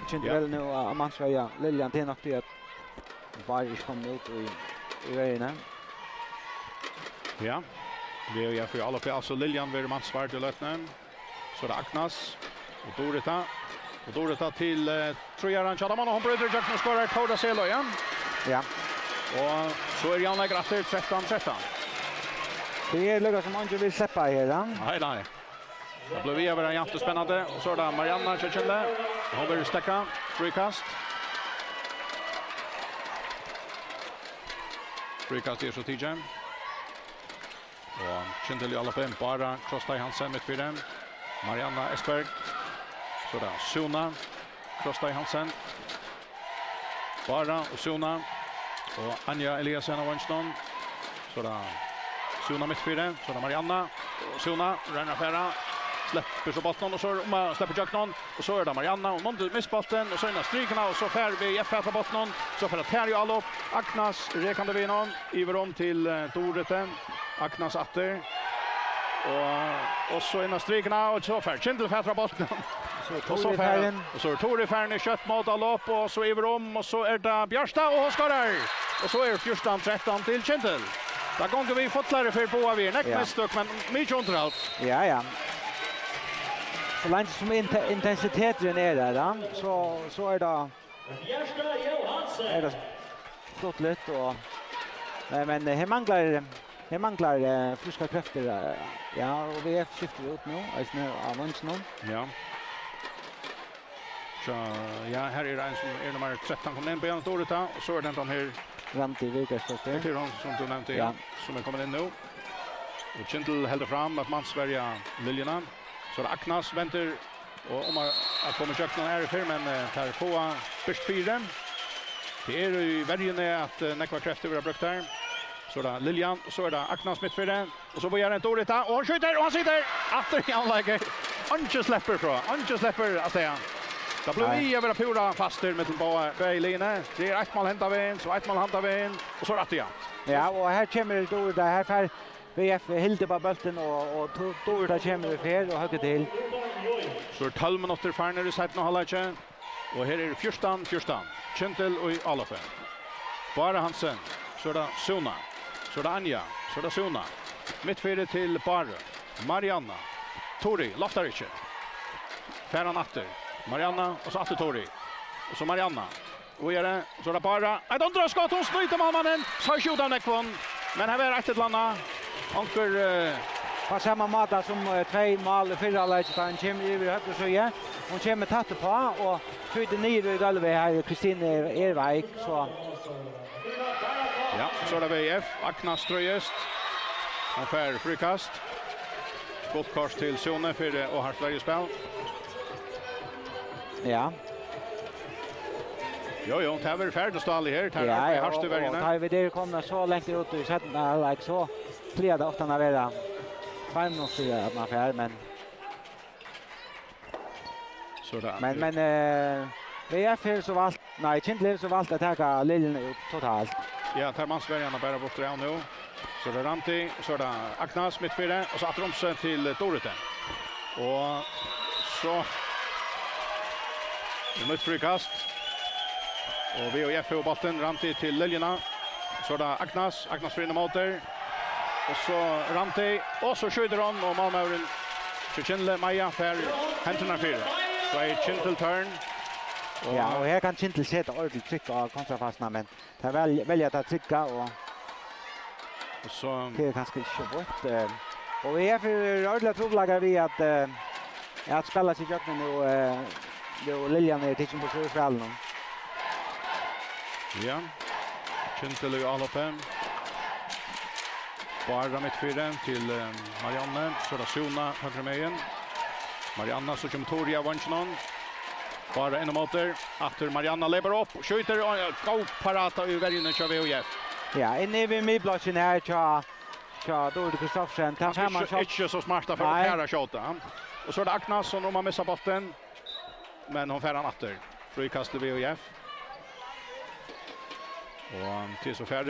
Kyndil, ja, velur nú at mannsverja Liljan, tað er nokk tí at Bára ikki komin út í, í verjuna. Ja, V F í álopið, altso Liljan verður mannsvard í løtuni. So er tað Agnes og Durita. Og Durita til, eh, tríaran hjá teimum, og hon brýtur ígjøgnum og skorar, Tóra Selø, ja. Ja. Og so er javnleikur aftur, trettan trettan. Tað er líka sum eingin vil sleppa her, ja. Nei, nei. Tað blívur við at vera javnt og spennandi. Og so er tað Marianna hjá Kyndli. Hon verður steðgað. Fríkast. Fríkast er so tikið. Og Kyndil í álopið, Bára Krossteig Hansen mitt fyri. Marianna Espberg. So er tað Súna Krossteig Hansen. Bára og Súna. Og Anja Eliasen av venstre. So er tað Súna mitt fyri. So er tað Marianna. Og Súna roynir at fara. Sleppur so bóltin, og so er um at sleppa ígjøgnum. Og so er tað Marianna, hon mundi mist bóltin, og so inn á strikuna, og so fer V F fatur á bóltinum, so fer tað her í álop. Agnes rekandi við honum, yvir um til, eh, Duritu. Agnes aftur. Og, og so inn á strikuna, og so fer Kyndil fatur á bóltinum. So er Tóri farin. Og so fer, og so er Tóri farin í skjótt mótálop, og so yvir um, og so er tað Bjarta, og hon skorar! Og so er fjúrtan trettan til Kyndil. Tað gongur við fullari ferð báðar vegir. Nógv, ja, mistøk, men mikið undirhald. Ja, ja. So leingi sum inte-, intensiteturin er har, ja, so, so er tað, er tað stuttligt, og, men, men her manglar, her manglar, eh, frískar kreftir, eh, ja, og V F skiftir út nú, eisini á veinginum. Ja. So, ja, her er ein sum er nummar trettan komin inn, Bjarta Durita, og so er tað tann her Randi Vigersdóttir. Tað er hon sum tú nevndi, ja, ja, sum er komin inn nú. Og Kyndil heldur fram at mannsverja Liljuna. So er tað Agnes vendir og um at, at koma ígjøgnum aðru ferð, men, eh, tær fáa bert fyri. Tað er í verjuni at, eh, nógvar kreftir verða brúktar. So er tað Liljan, og so er tað Agnes mitt fyri. Og so víðari Durita, og hon skjýtur, og hon situr! Aftur javnleikur. Eingin sleppur frá, eingin sleppur avstað. Tað blívur, nei, við at vera púra fastir millum báðar, bæði liðini. Tað er eitt mál henda vegin, so eitt mál handa vegin, og so er aftur javnt. Ja, og her kemur Durita, her fær V F hildið á bóltin, og, og Durita kemur við ferð og høggur til. So eru tólv minuttir farnir í seinna hálvleiki. Og her er fjúrtan fjúrtan. Kyndil í álopið. Bára Hansen. So er tað Súna. So er tað Anja. So er tað Súna. Mitt fyri til Báru. Marianna. Tóri, loftar ikki. Fær hann aftur. Marianna, og so aftur Tóri. Og so Marianna. Víðari, so er tað Bára. Eitt undraskot, hon snýtir málmannin. So skjúta hann vekk hon. Men her er eitt ella annað. Onkur, eh, á sama máta sum, eh, tvey mál í fyrra leiki, tá hon kemur yvir í høgru síðu. Hon kemur tætt uppá og skjýtur niður í gólvið her. Kristine er, er veik, so. Ja, so er tað V F. Agnes Strøyest. Hon fær fríkast. Gult kort til Súnu fyri ov hart verjuspæl. Ja. Jo, jo, tað verður farligt og stuttligt her. Tað er, ja, arbeitt, ja, hart í og, og verjuni. Tá vit eru komnir so langt út í seinna hálvleik, so plagar tað ofta at vera tveir minuttir at man fer, men so er tað, men, men, eh, V F hevur so valt, nei, Kyndil hevur so valt at taka Liljuna út totalt. Ja, tær mannsverjarnar bara burtur av nú. So er tað Randi, so er tað Agnes mitt fyri, og so aftur um seg til Duritu. Og so er nýtt fríkast. Og V F hevur bóltin, Randi til Liljuna. So er tað Agnes, Agnes fer inn ímóti. Og so Randi, og so skjýtur hon, og málmaðurin hjá Kyndli, Maja, fær hendurnar fyri. So er Kyndil tørn. Og ja, og her kann Kyndil seta ordiligt trykk á kontrafasuna, men tær vel-, velja tað trygga, og og so tað er kanska ikki so gott, eh, og V F hevur ordiliga trupulleikar við at, eh, at spæla seg ígjøgnum nú, eh, nú Liljan er tikin burtur úr spælinum. Ja. Kyndil í áloppi. Bára mitt fyri til eh, Marianne. So er tað Súna høgru megin. Marianna, so kemur Tori av veinginum. Bára inn á móti. Aftur Marianna leypur upp, skjýtur og góð parata í verjuni hjá V H F. Ja, inni við miðblokkini her hjá hjá Dóri Kristoffersen. Tað fær man Ikki, ikki so smart at fara skjóta. Og so er tað Agnes, hon um at missa bóltin. Men hon fær hann aftur. Fríkast til V H F. Og til so fær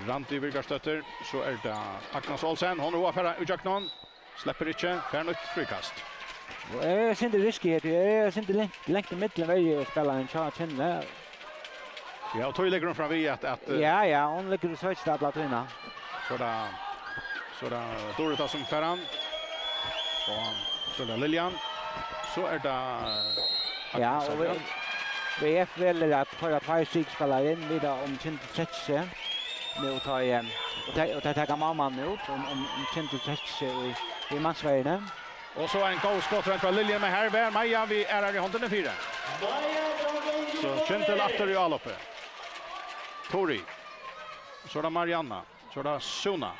Randi Birgarsdóttir. So er tað Agnes Olsen. Hon er at fara í gjøgnum. Sleppur ikki. Fær nýtt fríkast. Og eg synist risky her. Eg synist langt, langt í millum verjuspælaran hjá Kyndli. Ja, og Tori liggur hon fram við at, at eh, Ja, ja, hon liggur og søkir alla tíðina. So er tað, so er tað Dorita sum fær hann. Og so er tað Liljan. So er tað eh, Ja, Agnes og við Adrian. V F velur at koyra tveir strikspælarar inn, vita um Kyndil trekkir seg. Nú tar eg, og tað og tað taka mamman út, um, um, um Kyndil trekkir seg í, í mansverjuni. Og so ein góð skottrønt frá Lilju, men her var Maja við aðrari hondini fyri. So Kyndil aftur í áloppi. Tori. So er tað Marianna. So er tað Súna.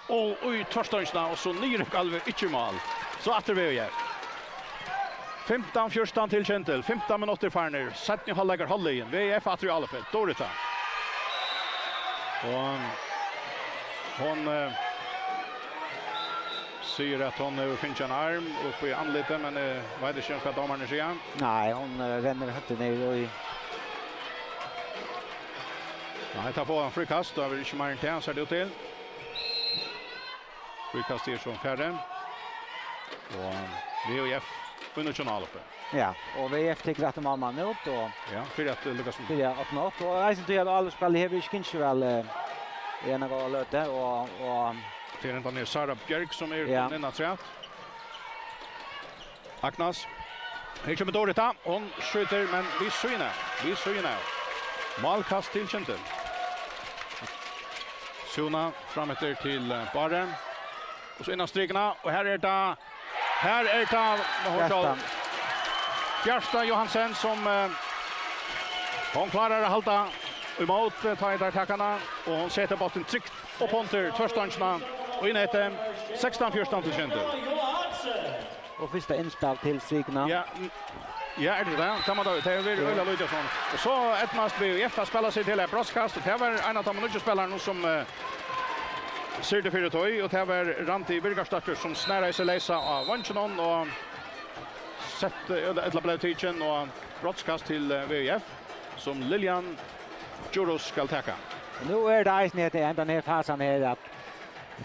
Og í tvørstongina, og so niður í gólvið, ikki í mál. So aftur V H F. Fimtan fjúrtan til Kyndil. Fimtan minuttir farnir. Seinni hálvleikur hálvliðin. V H F aftur í áloppi. Dorita. Og hon eh, sigur at hon hevur fingið ein arm upp í andlitið, men eg veit ikki um hvat dómararnir siga. Nei, hon eh, rennur høvdið niður í Nei, tað fær hann fríkast, tað verður ikki meir enn tað, sær tað út til. Fríkast er so farið. Og V H F í nýggjum áloppi. Ja, og V F tekur aftur mamman út og Ja, fyri at eh, lukkast fyri at opna upp. Og eisini tí at álopsspælið hevur ikki gingið væl eh, í eina góða løtu og, og Til hendan er Sara Bjørg sum er Ja. komin inn afturat. Agnes. Her kemur Dorita. Hon skjýtur, men við síðuna. Við síðuna. Málkast til Kyndil. Súna fram eftir til eh, Báru. Og so inn á strikuna. Og her er tað Her er tað hon Bjarta. Bjarta Johansen sum eh, hon klárar at halda ímóti eh, tá ið teir taka hana, og hon setir bóltin trygt upp undir tvørstongina og í netið. Sekstan fjúrtan til Kyndil. Og fyrsta innspæl til strikuna. Ja, mm, ja, er tað tað? Tað má tað, tað er øgiliga lítið sånn. Og so eydnaðist V H F at spæla seg til eitt brotskast, og tað var ein av teimum nýggju spælarunum sum eh, syrgdi fyri tí, og tað var Randi Birgarsdóttir sum snaraði seg leysa á veinginum og setti, ella, ella bleiv tikin, og brotskast til eh, V H F, sum Liljan Djurhuus skal taka. Nú er tað eisini hetta, hendan her fasan her, at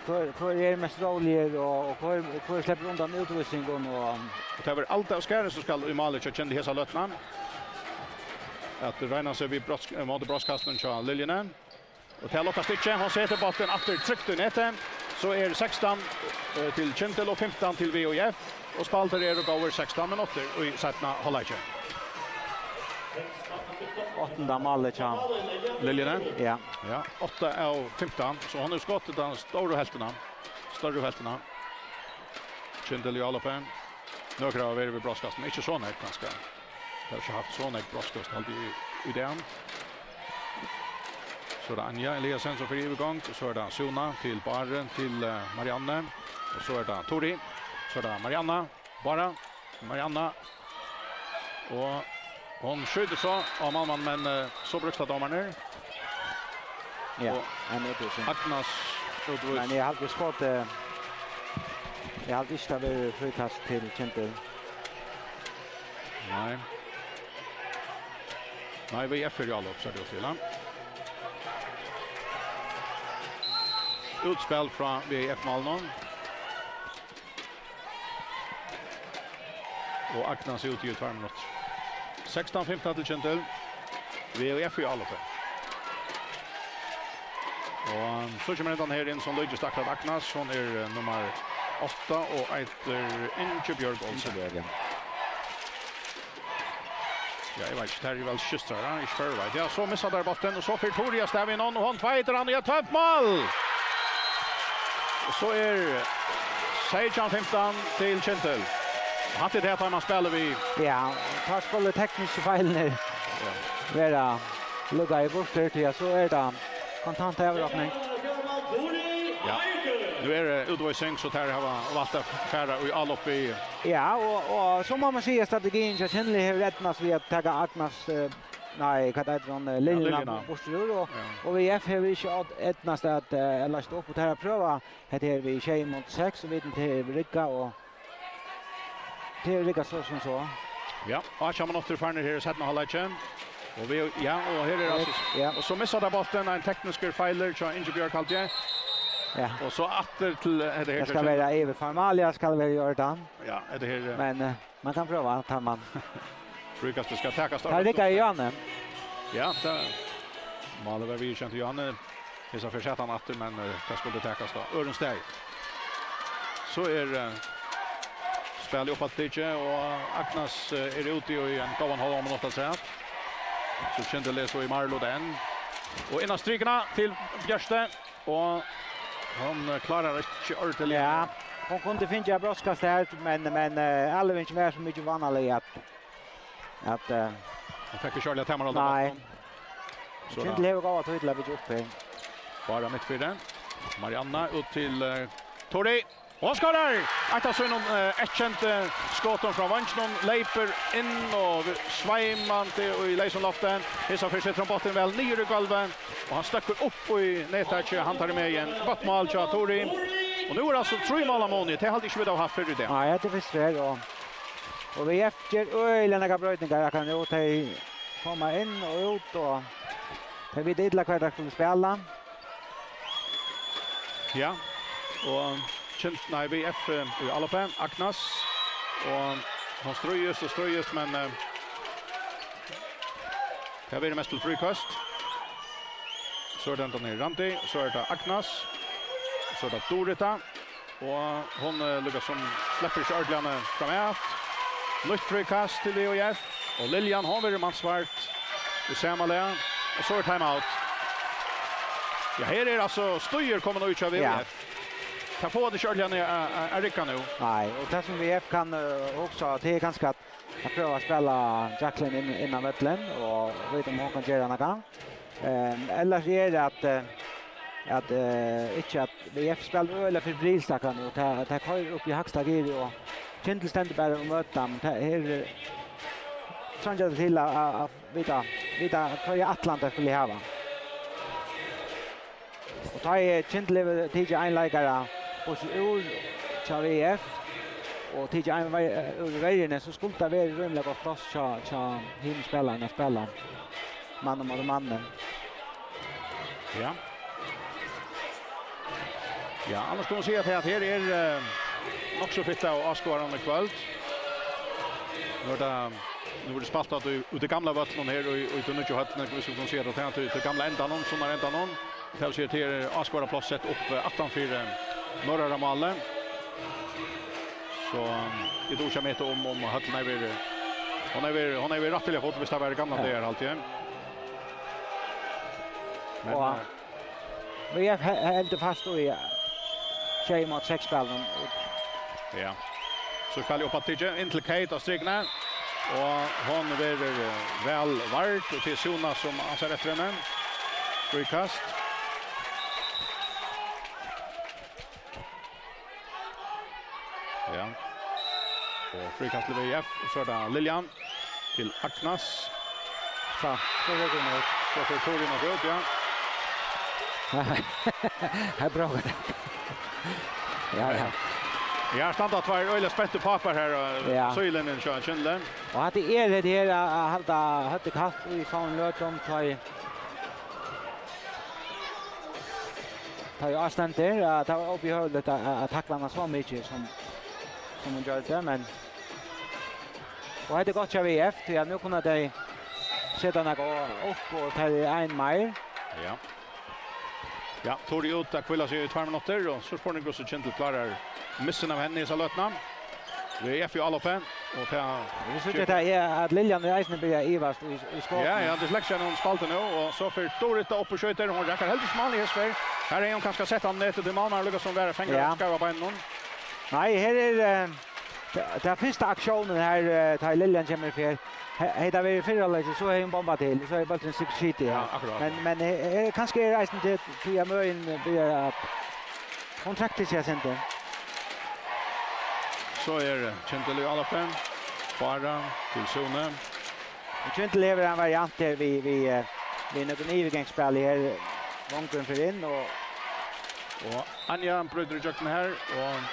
hvør, hvør er mest róligur, og, og hvør, hvør sleppur undan útvísingum, og Og tað var Alda Óskarsen sum skal í málið hjá Kyndli hesa løtuna. At royna seg við brotsk-, eh, móti brotskastinum hjá Liljuni. Og tað lukkast ikki. Hon setir bóltin aftur trygt í netið. So er sekstan eh, til Kyndil og fimtan til V H F. Og spældir eru góðir sekstan minuttir í seinna hálvleiki. Áttanda málið hjá Liljuni? Ja. Ja, átta av fimtan. So hon hevur skotið ta stóru helvtina. Størru helvtina. Kyndil í áloppi. Nøkur hava verið við brotskast, men ikki so nógv kanska. Tey hava ikki havt so nógv brotskast, haldi eg, í, í dag. So er tað Anja Eliasen sum fer í yvirgongd, og so er tað Súna til Báru, til eh, Marianne, og so er tað Tori, so er tað Marianna, Bára, Marianna, og hon skjýtur so á málmann, men eh, so bríkst tað dómararnir. Ja, Og ein útvísing. Agnes útvís. Men eg haldi skotið, eg haldi ikki tað verður fríkast til Kyndil. Nei. Nei, V F er í álop, sær tað út til, ja. Útspæl frá V F-málinum. Og Agnes er úti í tvær minuttir. Sekstan fimtan til Kyndil. V F í áloppi. Og so kemur hendan her inn sum líkist akkurát Agnes. Hon er eh, nummar átta og eitur Ingibjørg Olsen. Ingibjørg, ja. Ja, eg veit ikki, tær eru væl systrar, ja, ikki før, veit. Ja, so missa tær bóltin, og so fer Tori avstað við honum, og hon tveitir hann, og ja, tøft mál! Og so er seytjan fimtan til Kyndil. Og hatta er tað, man spælir við. Ja, tá skulu teknisku feilirnir vera Lukka í burtur, tí at so er tað kontant avropning. Ja. Nú er, eh, útvísing, so tær hava valt at fara í álop við. Ja, og, og so má man siga, at strategien hjá Kyndli hevur eydnast við at taka Agnes, eh, nei, hvat eitur hon, eh, Liljuna Liljuna. Burtur úr, og, Ja. og V F hevur ikki eydnast at, eh, lasta upp, og tær hava prøvað hetta her við sjey mot seks, og vit til rigga, og til rigga so sum so. Ja, og átjan minuttir farnir her í seinna hálvleiki. Og við, ja, og her er Og, altso, ja. og so missa tær bóltin, ein tekniskur feilur hjá Ingibjørg, haldi eg. Ja. Og so aftur til, eh, hetta her Tað skal vera yvir. Formalia skal vera í ordan. Ja, hetta her, eh, Men, eh, man kann prøva, tá man Fríkastið skal takast av Tað riggar í Johanne. Ja, tað málið var viðurkent í Johanne. Hesa ferð sat hann aftur, men, eh, tað skuldi takast á øðrum stað. So er, eh, spælið uppaftur tikið, og Agnes, eh, er úti í ein góðan hálvan minutt afturat. So Kyndli so í marlút enn. Og inn á strikuna til Bjørste, og hon, eh, klárar ikki ordiliga. Ja, hon kundi fingið at bróðskast her, men, men, eh, Alvingin var so mikið vanalig at, at, eh, Hon fekk ikki ordiliga tamarhald á Nei. bóltin. So Kyndli hevur góða tíð til at byggja upp her. Bara mitt fyri. Marianna út til, eh, Tori. Og hon skorar! Eitt av sínum, eh, eyðkentu skotum frá veinginum, leypur inn og sveimandi í leysum lofti. Hesa ferð setur hon bóltin væl niður í gólvið, og hann støkkur upp í nettakið, hann tar í megin. Gott mál hjá Tori. Og nú er altso trý mál á muni, tað haldi eg ikki vit hava havt fyrr í dag. Nei, hetta er fyrstu ferð, og, og V F ger øgiliga nakrar broytingar, akkurát nú, tey koma inn og út, og tey vita illa hvar tey skulu spæla. Ja, og Kynd-, nei, V F, eh, í álopið, Agnes, og hon stríðist og stríðist, men, eh, tað verður mest til fríkast. So er tað hendan her Randi, so er tað Agnes, so er tað Durita, og hon, eh, líkasum sleppur ikki ordiliga, eh, framat. Nýtt fríkast til V F, og Liljan, hon verður mansvart í sama lag, og so er timeout. Ja, her er altso stígur komin út hjá Ja. V F. Tað fáa tey ikki ordiliga at, at, at rigga nú. Nei, og tað sum V F kann, eh, hugsa, tað er kanska at, at prøva at spæla Jacqueline inn, inn á vøllin og vita um hon kann gera nakað. Ehm, ellers er at, eh, at, eh, ikki at V F spælir øgiliga febrilskt akkurát nú, og tað, tað koyrir upp í hægsta giri, og Kyndli stendur bara og møta, men tað er, eh, treingja til at, at, at vita, vita hvørja ætlan tað skulu hava. Og tá er Kyndli hevur tikið ein leikara burtur úr hjá V F og tikið ein vei-, úr verjuni, so skuldi tað verið rímiliga gott pláss hjá, hjá hinum spælarunum at spæla mann móti manni. Ja. Ja, annars kann man siga at her er, eh, nokk so fitt av áskoðarum í kvøld. Nú er tað, nú er tað spælt út í, út í gamla vøllinum her í, í tí nýggju høllini, hvis man kann siga tað, til, til gamla endanum, sunnan endanum. Tað vil siga, tað er áskoðarapláss sett upp, eh, aftan fyri, eh, norðara málið. So, eh, eg dugi ikki at meta um, um høllin hevur verið, hon hevur verið, hon hevur verið rættiliga full, hvis tað var í gamla Ja. dagar, haldi eg. Men, Og eh, V F he-, heldur fast í, eh, sjey mot seks spælinum. Ja. So spælir uppaftur, inn til Kate á strikuni. Og hon verður, eh, væl vard, og til Suna sum ansar eftir henni. Fríkast. Ja. Og fríkast til V F, og so er tað Liljan til Agnes. So, so røkkur hon út. So fer Tori nokk út, ja. Her brókar tað. Ja, ja. Ja, her standa tveir øgiliga spentir pápar her, og Ja. síðulinjan hjá Kyndli. Og at tað er hetta her at, at halda høvdið kalt í sovorðnum løtum, tá ið, tá ið á stendur, at tað var óbehøvligt at, at, at takla hana so mikið sum, sum hon gjørdi, men Og hetta er gott hjá V F, tí at nú kunnu tey seta nakað upp, og tað er ein meir. Ja. Ja, Tori út at hvíla seg í tveir minuttir, og so er spurningur, hvussu Kyndli klárar missin av henni í hesa løtuna. V F í áloppi, og tað Vit síggja tað er at Liljan er eisini byrjað at ivast í, í skotum. Ja, ja, dysleksia, hon spældi nú, og so fer Dorita upp og skjýtur, hon rakar heldur ikki málið hesa ferð. Her hevði hon kanska sett hann netið til málmaður, líkasum var at fanga Ja. skarva beinunum. Nei, her er, eh, Ta, ta fyrsta aktiónin her, eh, tá Liljan kemur upp her, he-, hevði tað verið fyrra hálvleiki, so hevði hon bombað til, so hevði bólturin sikkurt sitið her. Ja, akkurát, men, ja. Men, eh, eh, kanska er eisini tí, tí at møðin byrjar at, hon trekkti seg eitt sindur. So er, eh, Kyndil í áloppi. Bára til Súni. Og Kyndil hevur ein variant her við, við, eh, við nøkrum yvirgangsspæli her. Vongurin fer inn og Og Anja brýtur ígjøgnum her og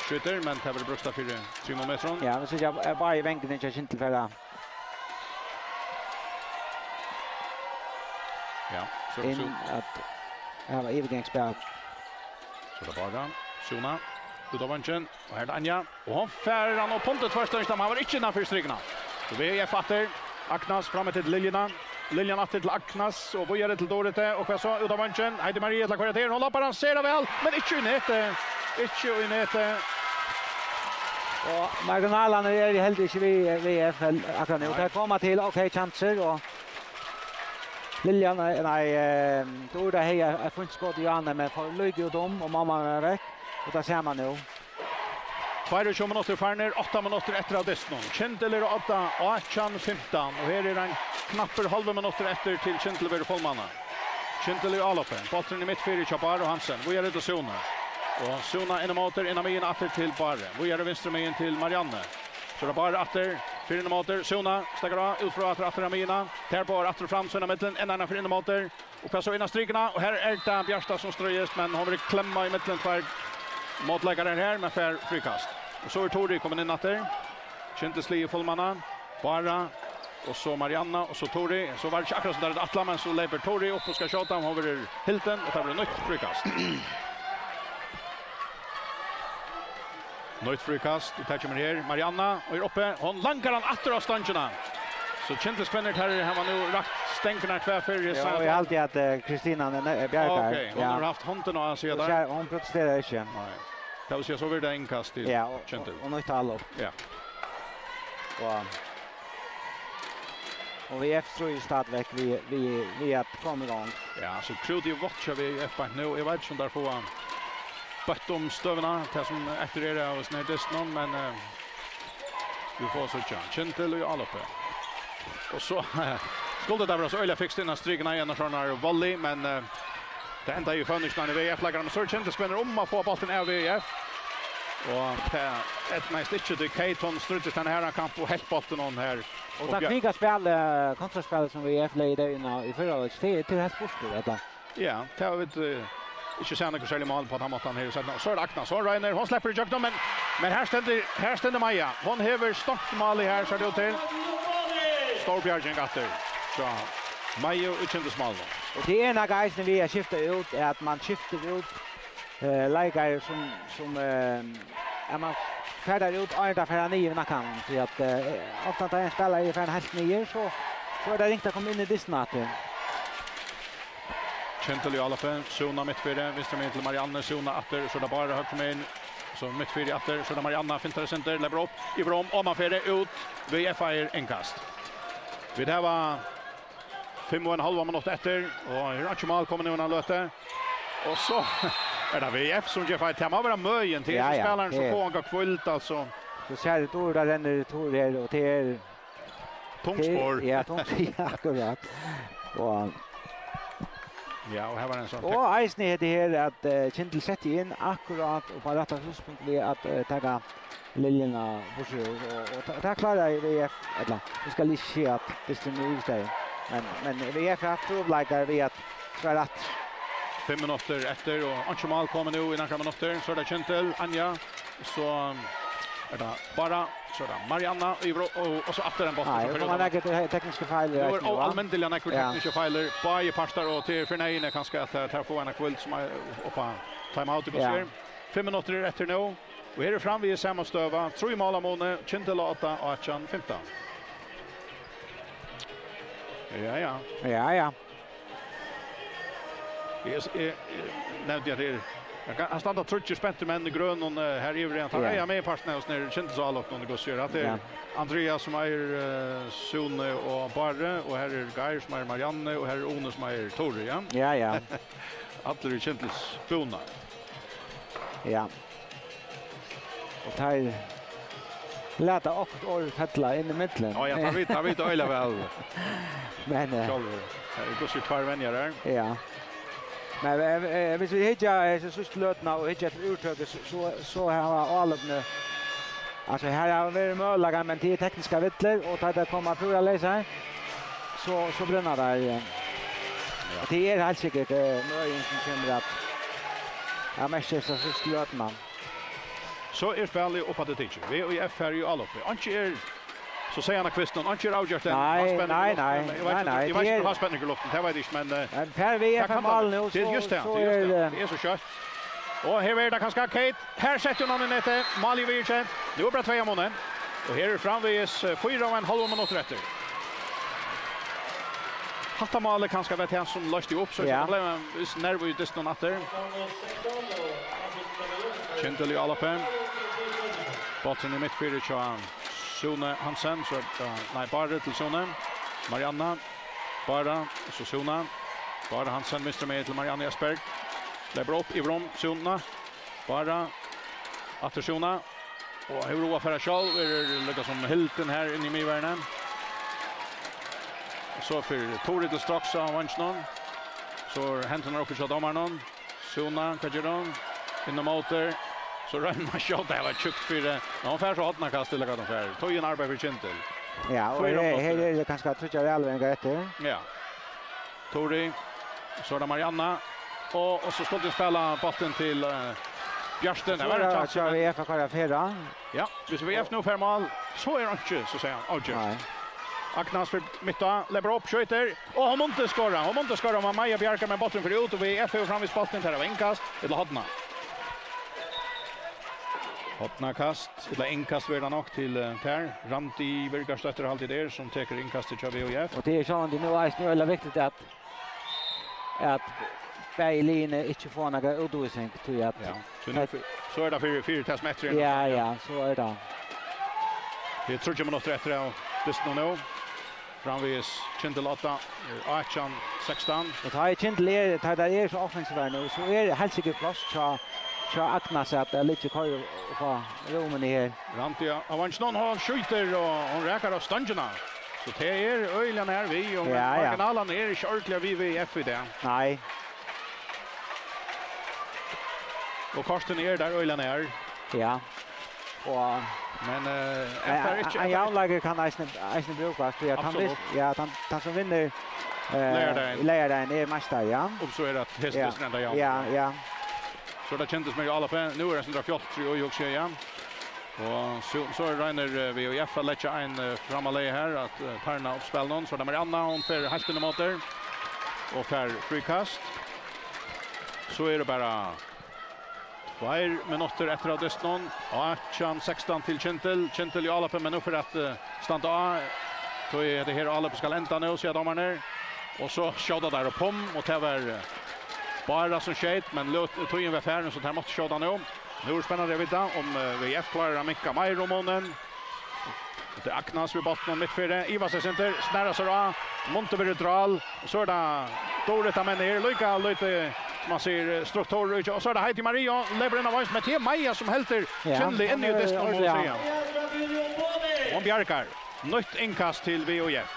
skjýtur, men tað verður brúkst fyri trimum metrum. Ja, men so er bara í vanguni hjá Kyndil fara Ja, so er tað inn Sú- at hava yvirgangsspæl. So er tað bara Súna út á vangin. Og her er tað Anja. Og hon fær hann upp undir tvørstøðingina, men hann var ikki innanfyri strikuna. Og V F aftur. Agnes fram til Liljuna. Liljan aftur til Agnes og víðari til Doritu. Og hvat so? Út á vangin. Heidi Marie til at koyra til. Hon loppar hann sera væl, men ikki í netið. Ikki í netið. Og marginalarnir eru heldur ikki við V F akkurát nú. Nei. Tær koma til, ok, chansir og Liljan, nei, nei, eh, Dora hevði eitt fínt skot í áðni, men fór líka út um, og mamman var vekk. Og tað sama nú. Tveyogtjúgu minuttir farnir, átta minuttir eftir av dystinum. Kyndil er á odda, átjan fimtan, og her er ein knappur hálvur minuttur eftir til Kyndil verður fullmannað. Kyndil í áloppi, bólturin í miðfyri hjá Báru Hansen, víðari til Súnu. Og Súna inn ímóti, inn á miðjuna aftur til Báru. Víðari vinstru megin til Marianne. So er tað Bára aftur, fyri inn ímóti, Súna, steðgar á, út frá aftur, aftur á miðjuna. Tær báðar aftur og fram, so inn á millum, enn eina ferð inn ímóti. Og hvat so inn á strikuna, og her er tað Bjarta sum stríðist, men hon verður klemma í millum tveir mótleikarar her, men fær fríkast. Og so er Tori komin inn aftur. Kyndil sligið fullmannað. Bára, og so Marianna, og so Tori. So var tað ikki akkurát sum tað var ætlað, men so leypur Tori upp og skal skjóta, hon verður hildin, og tað verður nýtt fríkast. Nýtt fríkast, og tað kemur her. Marianna, og er uppi. Hon langar hann aftur á stongina. So Kyndilskvinnur, tær hava nú rakt stongirnar tvær ferðir. Ja, og eg haldi at, eh, Kristina, eh, bjargar. Ok, hon Ja. hevur havt hondina á seg Tú der. sær, hon protesterar ikki. Nei. Tað vil siga, so verður tað innkast til Ja, og, Kyndil. og, og nýtt álop. Ja. Og, og V F stríðir stadigvæk við, við, við at koma í gongd. Ja, so krútið er vátt hjá V F beint nú. Eg veit ikki, um teir fáa bøtt um støðuna, tað sum eftir er av hesum her dystinum, men, eh, vit fáa síggja. Kyndil í áloppi. Og so skuldi tað vera so øgiliga fikst inn á strikuna í ein sovorðnari volley, men, eh, tað endaði í føvningi hjá V F-leikaranum, men so eru Kyndilskvinnur um at fáa bóltin av V F. Og tað eydnaðist ikki, tí Kate, hon stríddist ein harðan kamp og helt bóltin hon her Og tað uppi. kvika spæl, eh, kontraspæl sum V F legði í fyrra hálvleiki, tað er, tað er heilt burtur, ella? Ja, tað hava vit, eh, ikki sæð nøkur serlig mál á tann mátan her í seinna. Og so er tað Agnes, hon roynir, hon sleppur ígjøgnum, men, men her stendur, her stendur Maja. Hon hevur stongt málið her, sær tað út til. Stór bjarging aftur. So, Maja í Kyndilsmálinum. Og tað er nakað eisini við at skifta út, er at man skiftir út, eh, leikarar sum, sum, eh, at man fær teir út, áðrenn teir fara niður við nakkanum. Tí at, eh, ofta tá ein spælari er farin heilt niður, so, so er tað ringt at koma inn í dystin aftur. Kyndil í áloppi, Súna mitt fyri, vinstru megin til Marianne, Súna aftur, so er tað Bára høgru megin, so mitt fyri aftur, so er tað Marianne, fintar seg sindur, leppur upp, yvir um, omanfyri, út, V F fær innkast. Vit hava fimm og ein hálvan minutt eftir, og her er ikki mál komið nú innan løtu. Og so er tað V F sum ger feil. Tað má vera møðin til Ja, hesum ja, spælarum, sum tað er fáa onga hvíld, altso. Tú sær, tú, tað rennur, tú her, og tað er Tungt Tað er, spor. ja, tungt, ja, akkurát. Og Ja, og her var ein sånn og eisini hetta her at, eh, Kyndil setti inn akkurát og á rætta tidspunkt við at, eh, taka Liljuna burtur úr, og, og ta-, tað kláraði V F, ella, vit skulu ikki siga at dysturin er yvirstaðin, men, men V F hevur havt trupulleikar við at svara aftur. Fimm minuttir eftir, og einki mál komið nú í nakrar minuttir. So er tað Kyndil, Anja, so er tað Bára, so er tað Marianna, og, og, og so aftur ein bóltur Nei, sum nú fer út koma av nakrir te-, tekniskir feilir Nú er eisini, va? óalmindiliga nógvir Ja. tekniskir feilir, báðir partar, og til fyri neyðini kanska at, eh, teir fáa eina hvíld sum er upp á time-out, Ja. hvussu er. Fimm minuttir eru eftir nú, og her er framvegis sama støða, trý mál á muni, Kyndil á odda, átjan fimtan. Ja, ja. Ja, ja. Eg, eg, eg nevndi at her, her standa tríggir spentir menn í grønum, eh, her yvir, Ja. ja, meginpartin av hesum her Kyndilsálopinum, og hvussu er, at tað er Ja. Andreas sum eigur, eh, Súni og Báru, og her er Geir sum eigur Marianne, og her er Uni sum eigur Tóri, ja? Ja, ja. Allir í Kyndilsbúna. Ja. Og teir lata okkurt orð fella inn í millum. Ja, ja, tað vita, tað vita øgiliga væl. Men, eh, sjálvur. Tað eru hvussu tveir venjarar. Ja. Men, eh, eh, hvis vi hyggja, eh, so síðstu løtuna og hyggja til úrtøku, so, so, so hava álopini, altso, her hava verið møguleikar, men tað er tekniskar villur, og tá tað koma púra leysar, so, so brenna teir, eh. Ja. Og tað er heilt sikkert, eh, møðin sum kemur at, at merkja hesa síðstu løtuna. So er spælið upp á tað tikið. V F fara í álopið. Einki er, so segði hann á Kvistin, einki er avgjørt enn. Nei, nei, nei. Eg veit ikki, nei, nei, eg veit ikki, um tað er fastbending í luftin, tað veit eg ikki, men, eh, men fær V F eitt mál nú, so, tað er just tað, so tað er just tað. Eh, tað er so skjótt. Og her verður tað kanska Kate. Her setti hon hann í netið. Málið viðurkent. Nú er bara tvey av munni. Og her er framvegis, eh, fýra og ein hálvur minuttur eftir. Hatta málið kanska var tað sum loysti upp, so ja, tað bleiv ein viss nerva í dystinum aftur. Kyndil í álopið. Bólturin í midtfyri hjá Sune Hansen, so er tað, nei, Bára til Sune. Marianna, Bára, so Sune. Bára Hansen, vinstru megin til Marianne Jesper. Hleypur upp yvir um, Sune. Bára, aftur Sune. Og hevur hug at fara sjálv, er líka sum hildin her inni í miðverðini. So fer Tóri til straks á vanginum. So er hendurnar uppi hjá dómaranum. Sune, hvat ger hon? Inn á móti. So roynir hon at skjóta, tað var tjúkt fyri. Men hon fær so hornakast, ella hvat hon fær. Tíðin arbeiðir fyri Kyndil. Ja, og fýra her, her minuttir. Er tað kanska tríggjar avleveringar eftir. Ja. Tóri. So er tað Marianna. Og, og so skuldi hon spæla bóltin til, eh, Bjartin. So tað var ein er tað, kjansur, so men V F at koyra fyrra. Ja, hvis V F nú fær mál, so er einki, so segði hann, avgjørt. Nei. Agnes fer mitt á, hleypur upp, skjýtur. Og hon mundi skora, hon mundi skora, men Maja bjargar, men bólturin fer út, og V F hevur framvegis bóltin, tað var innkast, ella horna. Hornakast, ella innkast verður tað nokk til, eh, tær. Randi Birgarsdóttir, haldi eg tað er, sum tekur innkastið hjá V F. Og tað er sjálvandi nú eisini øgiliga viktigt at, at bæði liðini ikki fáa nakra útvísing, tí at... Ja, so nú fyri, so er tað fyri, fyri tað sum eftir er. Ja, ja, so er tað. Tað eru tríggjar minuttir eftir av dystinum nú. Framvegis Kyndil átta, er átjan sekstan. Og tá er Kyndil er, tá tær eru so offensivar nú, so er heilt sikkurt pláss hjá, hjá Agnes at, at liggja koyra upp á rúmini her. Randi á, á vanginum, hon skjýtur, og hon rakar av stongina. So tað er øgiliga nær við, og... Ja, ja. Marginalarnar eru ikki ordiliga við V F í dag. Nei. Og kortini eru tær øgiliga nær. Ja. Og men, eh, men ein, ein javnleiki kann eisini, eisini brúkast, tí at hann... Absolutt. Vit-, ja, at hann, hann sum vinnur, eh, leygardagin, leygardagin er meistari, ja. Um so er at hesin... Ja. Dystur endar javnt. Ja, ja. So er tað Kyndil sum er í álopið. Nú er tað sindur fjáltur í, hugsi eg, ja. Og so, so roynir, eh, V F at leggja ein, eh, fram á leyg her, at, eh, tarna upp spælinum. So er tað Marianna, hon fer heilt inn ímóti og fær fríkast. So er tað bara tveir minuttir eftir av dystinum. Átjan sekstan til Kyndil. Kyndil í álopið, men nú fer at, eh, standa á. Tí hetta her álopið skal enda nú, siga dómararnir. Og so skjóta teir upp um, og tað var, eh, Bára sum skeyt, men løt-, tíðin var farin, so teir máttu skjóta nú. Nú er spennandi at vita um, eh, V F klárar at minka meira um munin. Tað er Agnes við bóltinum mitt fyri. Ivast eitt sindur, snar sær á. Mundi verið drál. Og so er tað Dorita, men er líka lítið, sum man sigur, struktur í, og so er tað Heidi Maria, hleypur inn á venstur, men tað er Maja sum heldur... Ja, Kyndil inn í dystin, má man siga. Hon bjargar. Nýtt innkast til V F.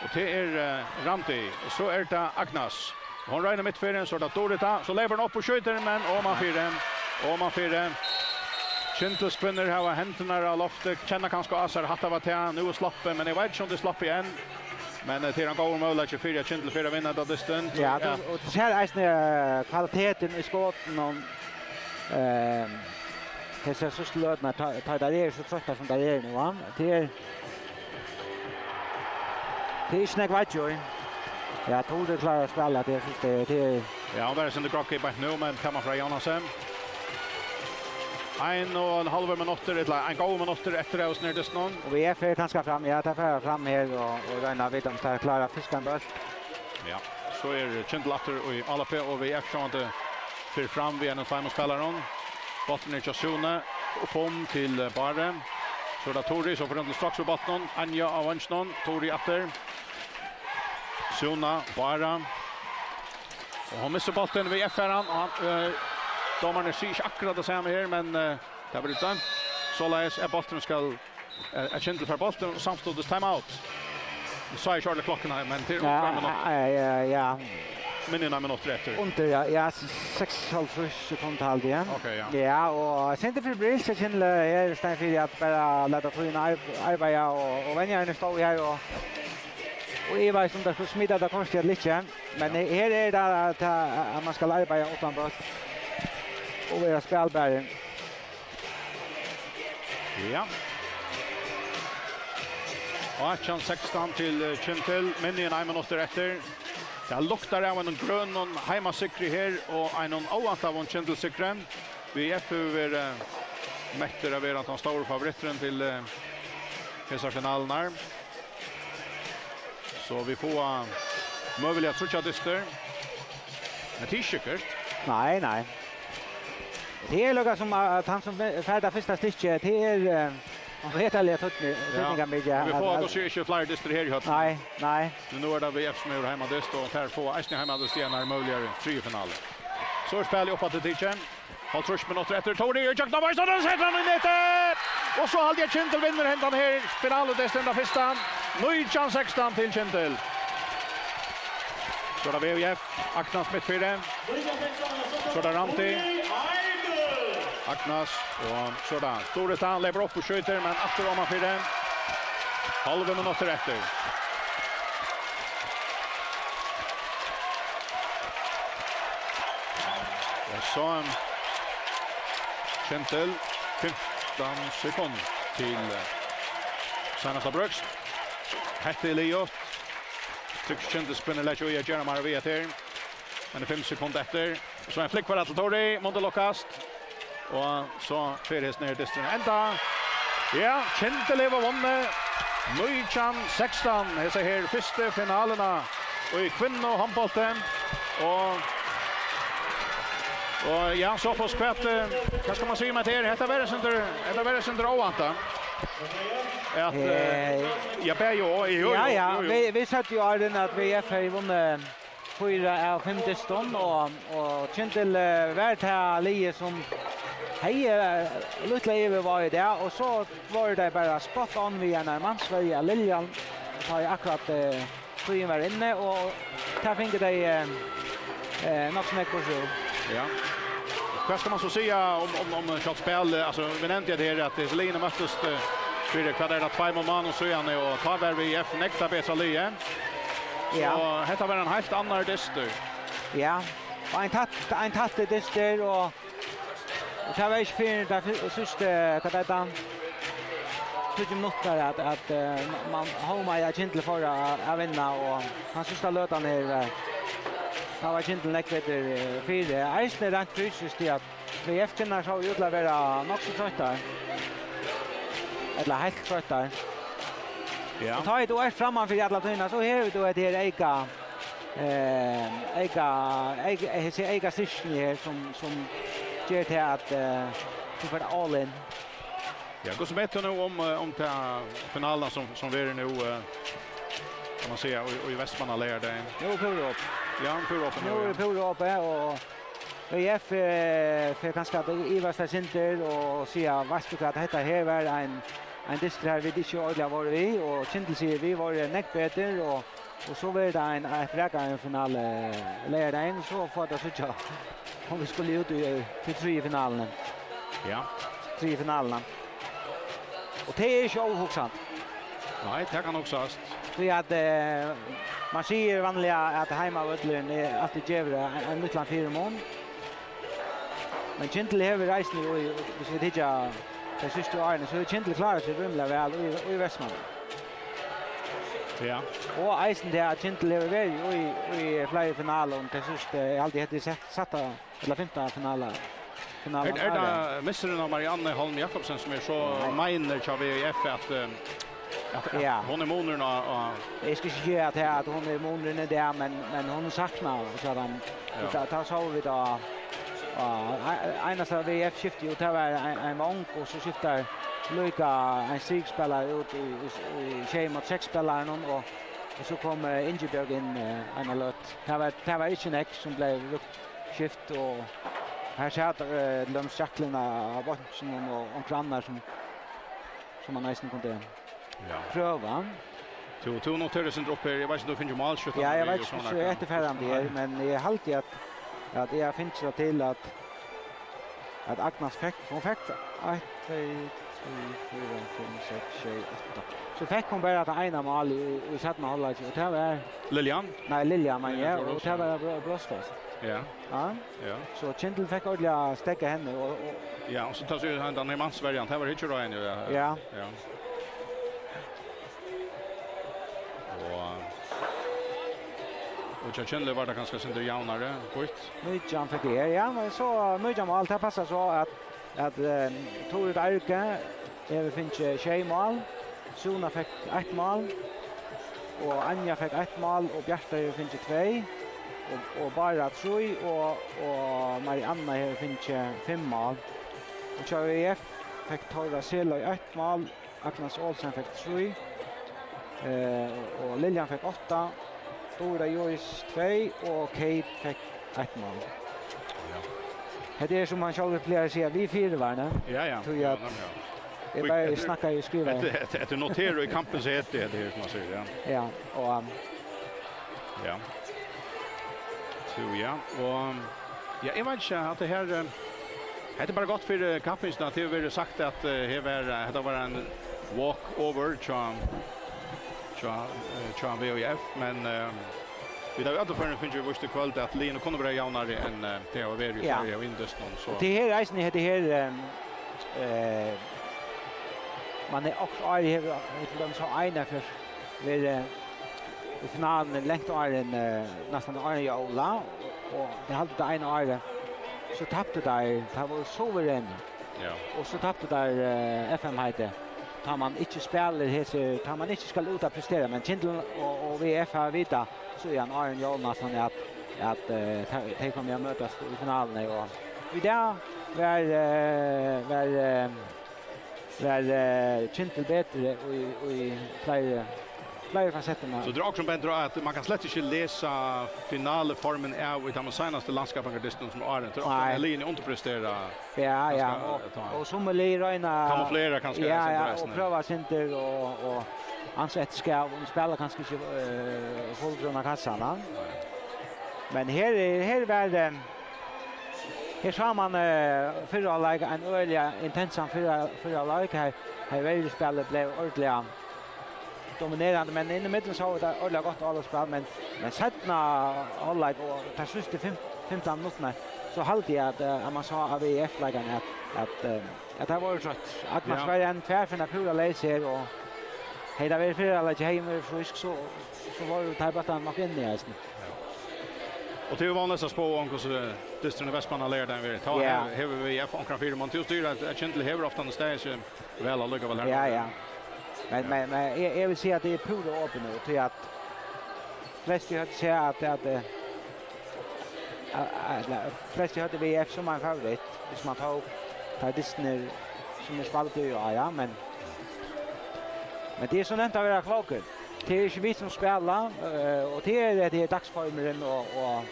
Og tað er, eh, Randi. Og so er tað Agnes. Hon roynir mitt fyri, so er tað Dorita. So hleypur hon upp og skjýtur, men oman fyri. Oman fyri. Kyndilskvinnur hava hendurnar á lofti, kenna kanska á sær, hatta var tað, nú er sloppið, men eg veit ikki um tað er sloppið enn. Men, eh, tað er ein góður møguleiki fyri at Kyndil fer at vinna hetta dystin. Ja, ja. Tú, og tú sært eisini, eh, kvalitetin í skotunum, eh, hesar síðstu løturnar, tá, tá tær eru so troyttar sum tær eru nú, va? Tað er, tað er ikki nógv veiggj í. Ja, Tóri klárar at spæla, tað er, tað er, tað er... Ja, hon verður eitt sindur groggy beint nú, men tað má fara at javna seg. Ein og ein hálvur minuttur, ella ein góður minuttur eftir av hesum her dystinum. Og V F er kanska fram, ja, tær fara fram her og, og royna at vita um tær klára at fiska ein bólt. Ja, so er Kyndil aftur í álopið, og V F sjálvandi fer fram við einum tveimum spælarum. Bólturin er hjá Sune, upp um til, eh, Báru. So er tað Tóri, so fer hon til straks við bóltinum. Anja á vanginum, Tóri aftur. Sune, Bára. Og hon missir bóltin, V F fær hann, og hann, eh, dómararnir siga ikki akkurát tað sama her, men, eh, tað verður dømt soleiðis at bólturin skal Eh, Kyndil fær bóltin og samstundis timeout. Eg sá ikki ordiliga klokkuna, men til Ja, tveir minuttir. ja, ja, ja. Minni enn ein minuttur eftir. Under, ja, ja, s-, seksoghálvtrýss sekund haldi eg. Ok, ja. Ja, og sindur febrilsk, Kyndil, eh, her í staðin fyri at bara lata tíðina ar-, arbeiða, og, og venjarin stóð her og, og ivaðist um tað skuldi smita tað kortið ella ikki. Men Ja. her er tað at, at man skal arbeiða uttan bólt og vera spælbari. Ja. Átjan sekstan til, eh, Kyndil. Minni enn ein minuttur eftir. Tað luktar av einum grønum heimasigri her og einum óvæntaðum Kyndilsigri. V F hevur verið, eh, mettur at vera tann stóri favoritturin til, eh, hesar finalurnar. So vit fáa møguliga tríggjar dystir. Men tað er ikki sikkurt. Nei, nei. Tað er líka sum at hann sum fær tað fyrsta stykkið, tað er, eh, hann veit allir at tøtni-, Ja. tøtningarmikið Men vit at, fáa at kanska ikki fleiri dystir her í høllini. Nei, nei. Men nú er tað V F sum hevur heimadyst, og tær fáa eisini heimadyst í einari møguligari triðju finalu. So er spælið upp aftur tikið. Hálvtrýss minuttir eftir. Tóri í gjøgnum veistan, og setur hann í netið! Og so haldi eg Kyndil vinnur hendan her finaludystin, tann fyrsta. Nítjan sekstan til Kyndil. So er tað V F, Agnes mitt fyri. So er tað Randi. Agnes, og so er tað Dorita, leypur upp og skjýtur, men aftur oman fyri. Tólv minuttir eftir. Og so Kyndil, fimtan sekund til, eh, seinasta brøks. Hetta er liðugt. Tyktist Kyndil spinner leggja í at gera meira við hetta her. Men er fimm sekund eftir. So ein flikk for Atle Tóri, mundi lukkast. Og so fer hesin her dysturin enda. Ja, Kyndil hevur vunnið nítjan sekstan, hesa her fyrstu finaluna í kvinnuhondbólti. Og, og ja, Sophus, hvat, eh, hvat skal man siga um hetta her? Hetta var eitt sindur, hetta var eitt sindur óvæntað. At, eh, Eh, ja, bæði og, jú, ja, jú, ja, jú, jú. Vit, vit søgdu jú áðrenn at V F hevði vunnið fýra av fimm dystum, og, og Kyndil, eh, var tað liðið sum hevði, eh, lítla yvirvág í dag, og so vóru tey bara spot on við einari mansverju av Liljan, tá ið akkurát, eh, tíðin var inni, og tað fingu tey, eh, eh, nokk so nógv burtur úr. Ja. Hvat skal man so siga um, um, um sjálvt spælið? Altso, vit nevndu at her, at hesi liðini møttust, eh, fyri, hvat er tað, tveimum mánaðum síðani, og tá var V F nógv tað betra liðið. Ja. So hetta var ein heilt annar dystur. Ja, og ein tætt-, ein tættur dystur, og, og tað var ikki fyrr enn tað fy-, síðstu, hvat eitur tað, tíggju minuttirnar, at, at, eh, ma-, man hómaði, at Kyndil fór at, at vinna, og tann síðsta løtan her, eh, tá var Kyndil nógv betur, eh, fyri. Eisini reint fysiskt, tí at V F-kvinnurnar sóu út til at vera nokk so troyttar. Ella heilt troyttar. Ja. Og tá ið tú ert framman fyri alla tíðina, so hevur tú hetta her eyka, eh, eyka, eyka, hesi eyka styrkini her, sum, sum ger til at, eh, tú fert all in. Ja, hvussu metir tú nú um, eh, um ta finaluna sum, sum verður nú, eh, kann man siga, í, í Vestmanna leygardagin? Nú er púra opið. Ja, púra opið Nú nú, er ja. púra opið, og V F, eh, fer kanska at ivast eitt sindur og siga, "Veitst tú hvat, hetta her var ein, ein dystur her, vit ikki ordiliga vóru við," og Kyndil sigur, "Vit vóru nógv betur," og, og so verður tað ein, eitt brakandi finali leygardagin, so fáa vit at síggja, um vit skulu út í, til triðju finaluna. Ja. Triðju finaluna. Og tað er ikki óhugsandi. Nei, tað kann hugsast. Tí at, eh, man sigur vanliga at heimavøllurin er altíð gevur ein, ein lítlan fyrimun. Men Kyndil hevur eisini, í, viss vit hyggja tey síðstu árini, so hevur Kyndil klárað seg rímiliga væl í, í Vestmanna. Ja. Og eisini tað at Kyndil hevur verið í, í fleiri finalum, tey síðstu, eg haldi, hetta er sett, sætta ella fimta finala, finala Er, er tað missurin av Marianne Holm Jakobsen sum er so Nei. meinir hjá V F at, eh, at, at Ja. hon er munurin á, á Eg skal ikki siga at, at hon er munurin í dag, men, men hon saknar, so at hann, Ja. tá, tá sóu vit tá, á, e-, einasta V F-skifti, og tað var ein, ein vong, og so skiftar líka ein strikspælari út í, í, í sjey mot seks spælaran, og, og so kom, eh, Ingibjørg inn, eh, eina løtu. Tað var, tað var ikki nógv sum bleiv brúkt skift, og her sat, eh, til dømis Jacqueline á, á beinkinum og onkur annar sum, sum man eisini kundi Ja. prøva. Tú, tú noterar sindur upp her. Eg veit ikki, um tú finnur málskjúttan Ja, eg við veit og ikki, sovorðið hvussu nakað. Eftirfarandi er, men eg haldi at, at eg havi fingið tað til at, at Agnes fekk, hon fekk eitt, tvey, trý, fýra, fimm, seks, sjey, átta. So fekk hon bara tað eina málið í, í seinna hálvleiki, og tað var Liljan? Nei, Liljan, men Liljan ja, og Djurhuus, tað ja. Var bro-, brotskast. Ja. Ja. Ja. So Kyndil fekk ordiliga steðgað henni, og, og Ja, og so tá so hann, hann er mansverjan, tað var ikki ráðin, ja. Ja. Ja. Og, og hjá Kyndli var tað kanska sindur javnari, býtt. Nítjan fekk eg her, ja, men so nítjan mál, tað passar so at, at, eh, Tóri Darge hevur fingið sjey mál, Súna fekk eitt mál, og Anja fekk eitt mál, og Bjarta hevur fingið tvey, og, og Bára trý, og, og Marianna hevur fingið fimm mál. Og hjá V F fekk Tóra Seløy eitt mál, Agnes Olsen fekk trý, eh, og Liljan fekk átta, Dora Joris tvey og Kate fekk eitt mál. Ja. Hetta er, sum hann sjálvur plagar at siga, við fyrivarni. Ja, ja. Tí Ja, at nemliga. Eg Oj, bara hetta er snakka og skriva. Hetta, hetta, hetta er notera í kampins heti, hetta her, sum man sigur, ja. Ja, og, um, Ja. So, ja, og, um, ja, eg veit ikki, at tað her, um, hetta er bara gott fyri, eh, kappingina, at tað hevur verið sagt at, eh, her var, eh, hetta var ein walk over hjá, hjá, eh, hjá V F, men, eh, vit hava í øllum førum fingið víst í kvøld at liðini kunnu vera javnari enn, eh, tey hava verið í Ja. Føroyum og Indistan, so Og tað her eisini, hetta her, um, eh, man er okkurt ár hevur, til dømis á eina ferð verið í finaluni langt áðrenn, eh, næstan áðrenn jóla, og, og eg haldi tað eina árið, so taptu teir, teir vóru suverenir. Ja. Og so taptu teir, eh, F M-heitið. Tá man ikki spælir hesi, tá man ikki skal út at prestera, men Kyndil og, og V F hava vitað, so er hann áðrenn jól næstan, at, at, eh, tey, tey koma at møtast í finaluni, og í dag var, eh, var, eh, var, eh, Kyndil betri í, í fleiri, fleiri fasettir. So tað er okkurt sum bendir á at man kann slett ikki lesa finaleformin av í teimum seinastu landskappingardystrunum sum áðrenn. Tað er okkurt Nei. Sum liðini undirprestera Ja, ja, kanska, og, eh, tá og summi lið royna Kamuflera kanska Ja, ja, interessin. Og prøva sindur og, og ansa eftir skav, og spæla kanska ikki, eh, fullgrunna kassan, ja. Men her er, her var, eh, her sá man, eh, fyrra hálvleik, ein øgiliga intensan fyrra, fyrra hálvleik. Her, her var spælið bleiv ordiliga dominerandi, men inn í millum sá vit eitt ordiliga gott álopsspæl, men, men seinna hálvleik og tær síðstu fim-, fimtan minuttirnar, so haldi eg at, eh, at man sá av V F-leikarunum at, at, eh, at tað var trøtt. Agnes Ja. Var ein tvær fyri púra leys her, og hevði tað verið fyrra hálvleik, hevði hon verið frísk, so, so vóru teir bóltarnir nokk inni eisini. Og tað er vanligt at spá um hvussu dysturin í Vestmanna leygardagin verður. Tá Ja. Hevur, hevur V F onkran fyrimun. Tú stýrir at, at Kyndil hevur ofta staðið seg Væl allíkavæl her. Ja, ja. Men, Ja. men, men eg, eg vil siga at tað er púra opið nú, tí at flestu høvdu sæð at, at, eh, at, at, flestu høvdu V F sum ein favoritt, hvis man tók teir dystirnar sum er spældir í ár, ja, men, men tað er so nemt at vera klókur. Tað er ikki vit sum spæla, eh, og tað er, tað er dagsformurin og, og,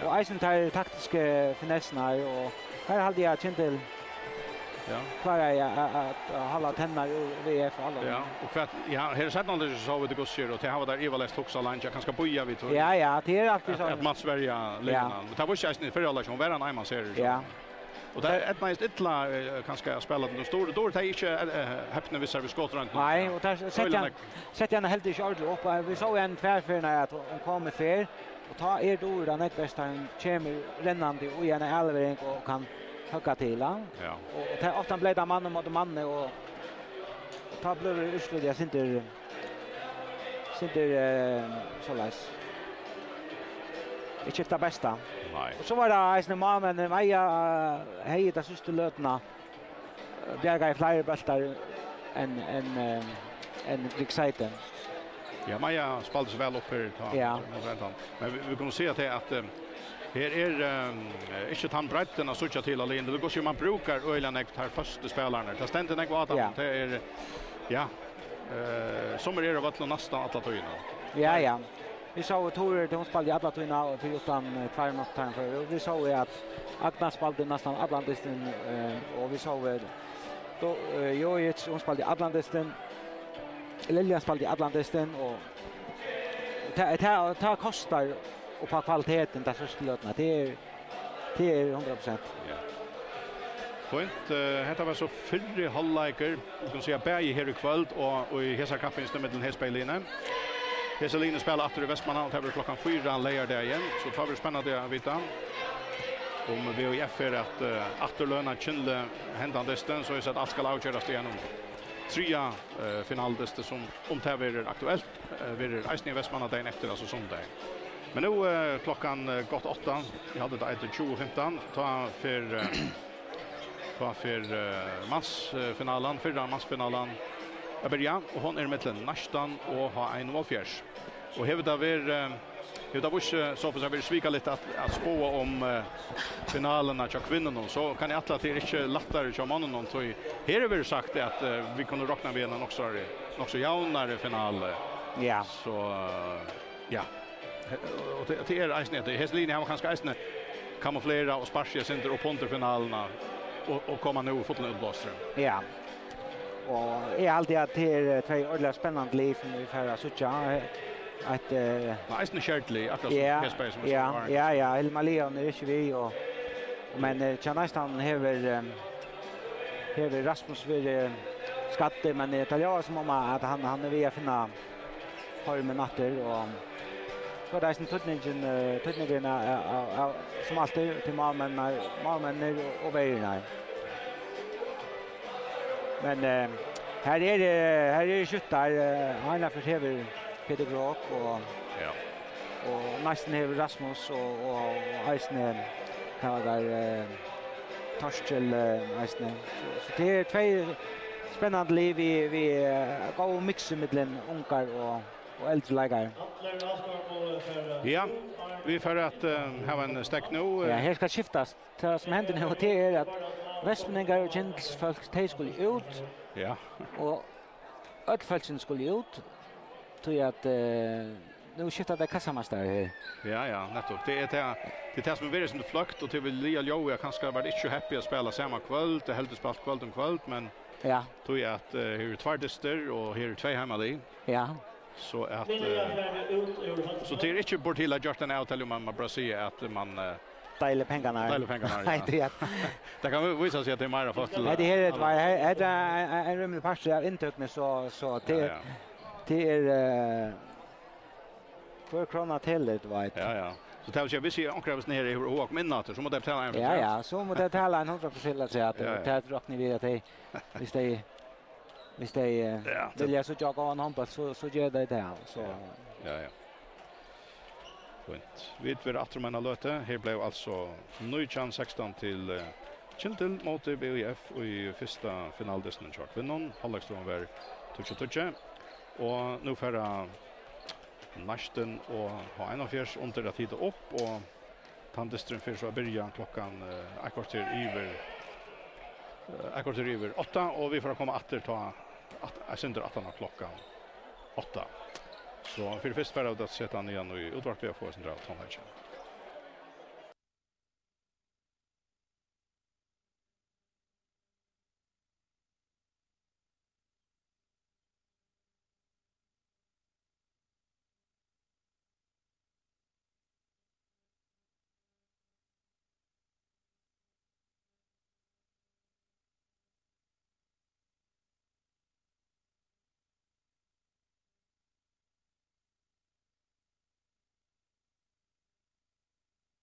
Ja. og eisini teir taktisku finessirnar, og her haldi eg at Kyndil Ja. Kláraði at, at, at halda tenninar úr V F og allar. Ja, og hvat, ja, her er seinna hálvleikur, so vit í hvussu er, og tey hava teir ivaleyst hugsað leingi, at kanska bíða við tí. Ja, ja, tað er altíð At, so. At mansverja Ja. Liðini. Men tað var ikki eisini í fyrra hálvleik, hon var ein einmansherra, so. Ja. Og tað eydnaðist illa, eh, kanska at spæla til stóru. Dóru tey ikki, eh, hepnu við sær við skotroyndina. Nei, og tað setti Øgiliga hann, nógv. Setti hann heldur ikki ordiliga upp. Vit sóu ein tvær ferðir at hon kom í ferð. Og tá er Dóra nógv best, tá hon kemur rennandi í eina avlevering og kann høgga til, ja. Ja. Og, og tá ofta blívur tað mann móti manni, og, og tá blívur úrslitið eitt sindur, sindur, eh, soleiðis. Ikki tað besta. Nei. Og so var tað eisini málmenn, Maja, eh, hevði ta síðstu løtuna. Bjargaði fleiri bóltar enn, enn, eh, enn Grieg Zeide. Ja, Maja spældi seg væl upp her, tá, Ja. Móti endan. Men vit, vit kunnu siga tað at, eh, her er, eh, ikki tann breiddin at síggja til á liðini. Tað er gott, man brúkar øgiliga nógv teir føstu spælararnar. Tað stendur nógv á teimum. Ja. Tað er, ja, eh, summir eru á vøllinum næstan alla tíðina. Ja, ja. Vit sóu Tóru, hon spældi alla tíðina og fyri uttan, eh, tveir minuttir, og vit sóu at Agnes spældi næstan allan dystin, eh, og vit sóu, eh, Jojic, hon spældi allan dystin. Lilja spældi allan dystin, og tað, tað, tað kostar upp á kvalitetin, tað síðstu løtuna. Tað er, tað er hundrað prosent. Ja. Fínt. Eh, hetta var so fyrri hálvleikur. Vit kunnu siga bæði her í kvøld og, og í hesa kappingina millum hesi bæði liðini. Hesi liðini spæla aftur í Vestmanna, og tað verður klokkan fýra leygardagin, so tað verður spennandi at vita um V H F fer at, eh, afturløna Kyndli hendan dystin, so eg sigi at alt skal avgerast í einum triðja, eh, finaludysti, sum um tað verður aktuelt, eh, verður eisini í Vestmanna dagin eftir, altso sunnudagin. Men nú, eh, klokkan, eh, gott átta, eg haldi tað eitur tjúgu fimtan, tá fer, eh, tá fer, eh, mans, eh, finalan, fyrra mansfinalan at byrja, og hon er millum Neistan og H ein og hálvfjerðs. Og hevur tað verið, eh, hevur tað víst, eh, so fyri seg verið svikaligt at, at spáa um, eh, finaluna hjá kvinnunum, so kann eg ætla at tað er ikki lættari hjá monnunum, tí her hevur verið sagt at, eh, vit kunnu rokna við eina nokk so, nokk so javnari finalu. Ja. So, eh, ja. Og tað, tað er eisini, at hesi liðini hava kanska eisini kamuflerað og spart seg eitt sindur upp undir finaluna og, og koma nú í fullum útblástri. Ja. Og eg haldi at tað er, eh, tvey ordiliga spennandi lið sum vit fara at síggja. Eitt, eh, Men eisini skert lið, akkurát sum ja, P S B, sum er ja, so ja, ja, Hilma Leon er ikki við, og, men, eh, hjá Neistan hevur, eh, hevur Rasmus verið skaddur, men, eh, tað ljóðar sum um at hann, hann er við at finna formin aftur, og so er tað eisini týdningin, eh, týdningurin av, av, av, sum altíð, til málmenninar, málmenninar og, og verjurnar. Men, eh, her er, eh, her eru skjúttar, eh, einaferð hevur Petur Krok og, ja, og Neistan hevur Rasmus og, og, og eisini, hvat var tað, eh, Torkil, eh, eisini. So, so tað eru tvey spennandi lið við, við, eh, góðum miksi millum ungar og, og eldri leikarar. Ja, vit fara at, eh, hava ein steðg nú, eh. Ja, her skal skiftast. Tað sum hendir nú, tað er at vestmanningar og kyndilsfólk, tey skulu út. Ja. Og øll fólkini skulu út, tí at, eh, nú skifta tey kassameistarar her. Ja, ja, nettupp. Tað er tað, tað er tað sum er verið sum fløkt, og tað vil liggja ljóðið at kanska var tað ikki so heppið at spæla sama kvøld, tað heldur spælt kvøld um kvøld, men ja, tí at, eh, her eru tveir dystir, og her eru tvey heimalið. Ja. So at, eh, so tað er ikki borið til at gjørt eina avtalu, man, man bara sigur at man, eh, deila pengarnar. Deila pengarnar, nei, ja. Tað er at tað kann vísa seg at tað er meira fólk til. Nei, tað her er, tað er, tað er ein, ein, ein rímiligur partur av inntøkuni, so, so tað, ja, ja, tað er, eh, hvør króna telur, tú veit. Ja, ja. So tað vil siga, hvis eg onkur av oss nær hevur hug at koma inn aftur, so má tey betala ein. Ja, ja, so má tey betala ein hundrað prosent til at siga at, ja, ja, tað rokni vit at tey, hvis tey Hvis tey, eh, ja, tað vilja síggja góðan hondbólt, so, so gera tey tað, so. Ja, ja, ja. Fínt. Vit verða aftur um eina løtu. Her bleiv altso nítjan sekstan til, eh, Kyndil móti V H F í fyrsta finaludystinum hjá kvinnum. Hálvleiksstøðan var tíggju tíggju. Og nú fara Neistin og H einogfjøruti undir at hita upp, og tann dysturin fer so at byrja klokkan, eh, eitt korter yvir, eh, eitt korter yvir átta, og vit fara at koma aftur tá, at, eitt sindur aftan á klokkan átta. So fyri fyrst fara vit at seta hann niðan í útvarpið og fáa eitt sindur av tónleiki.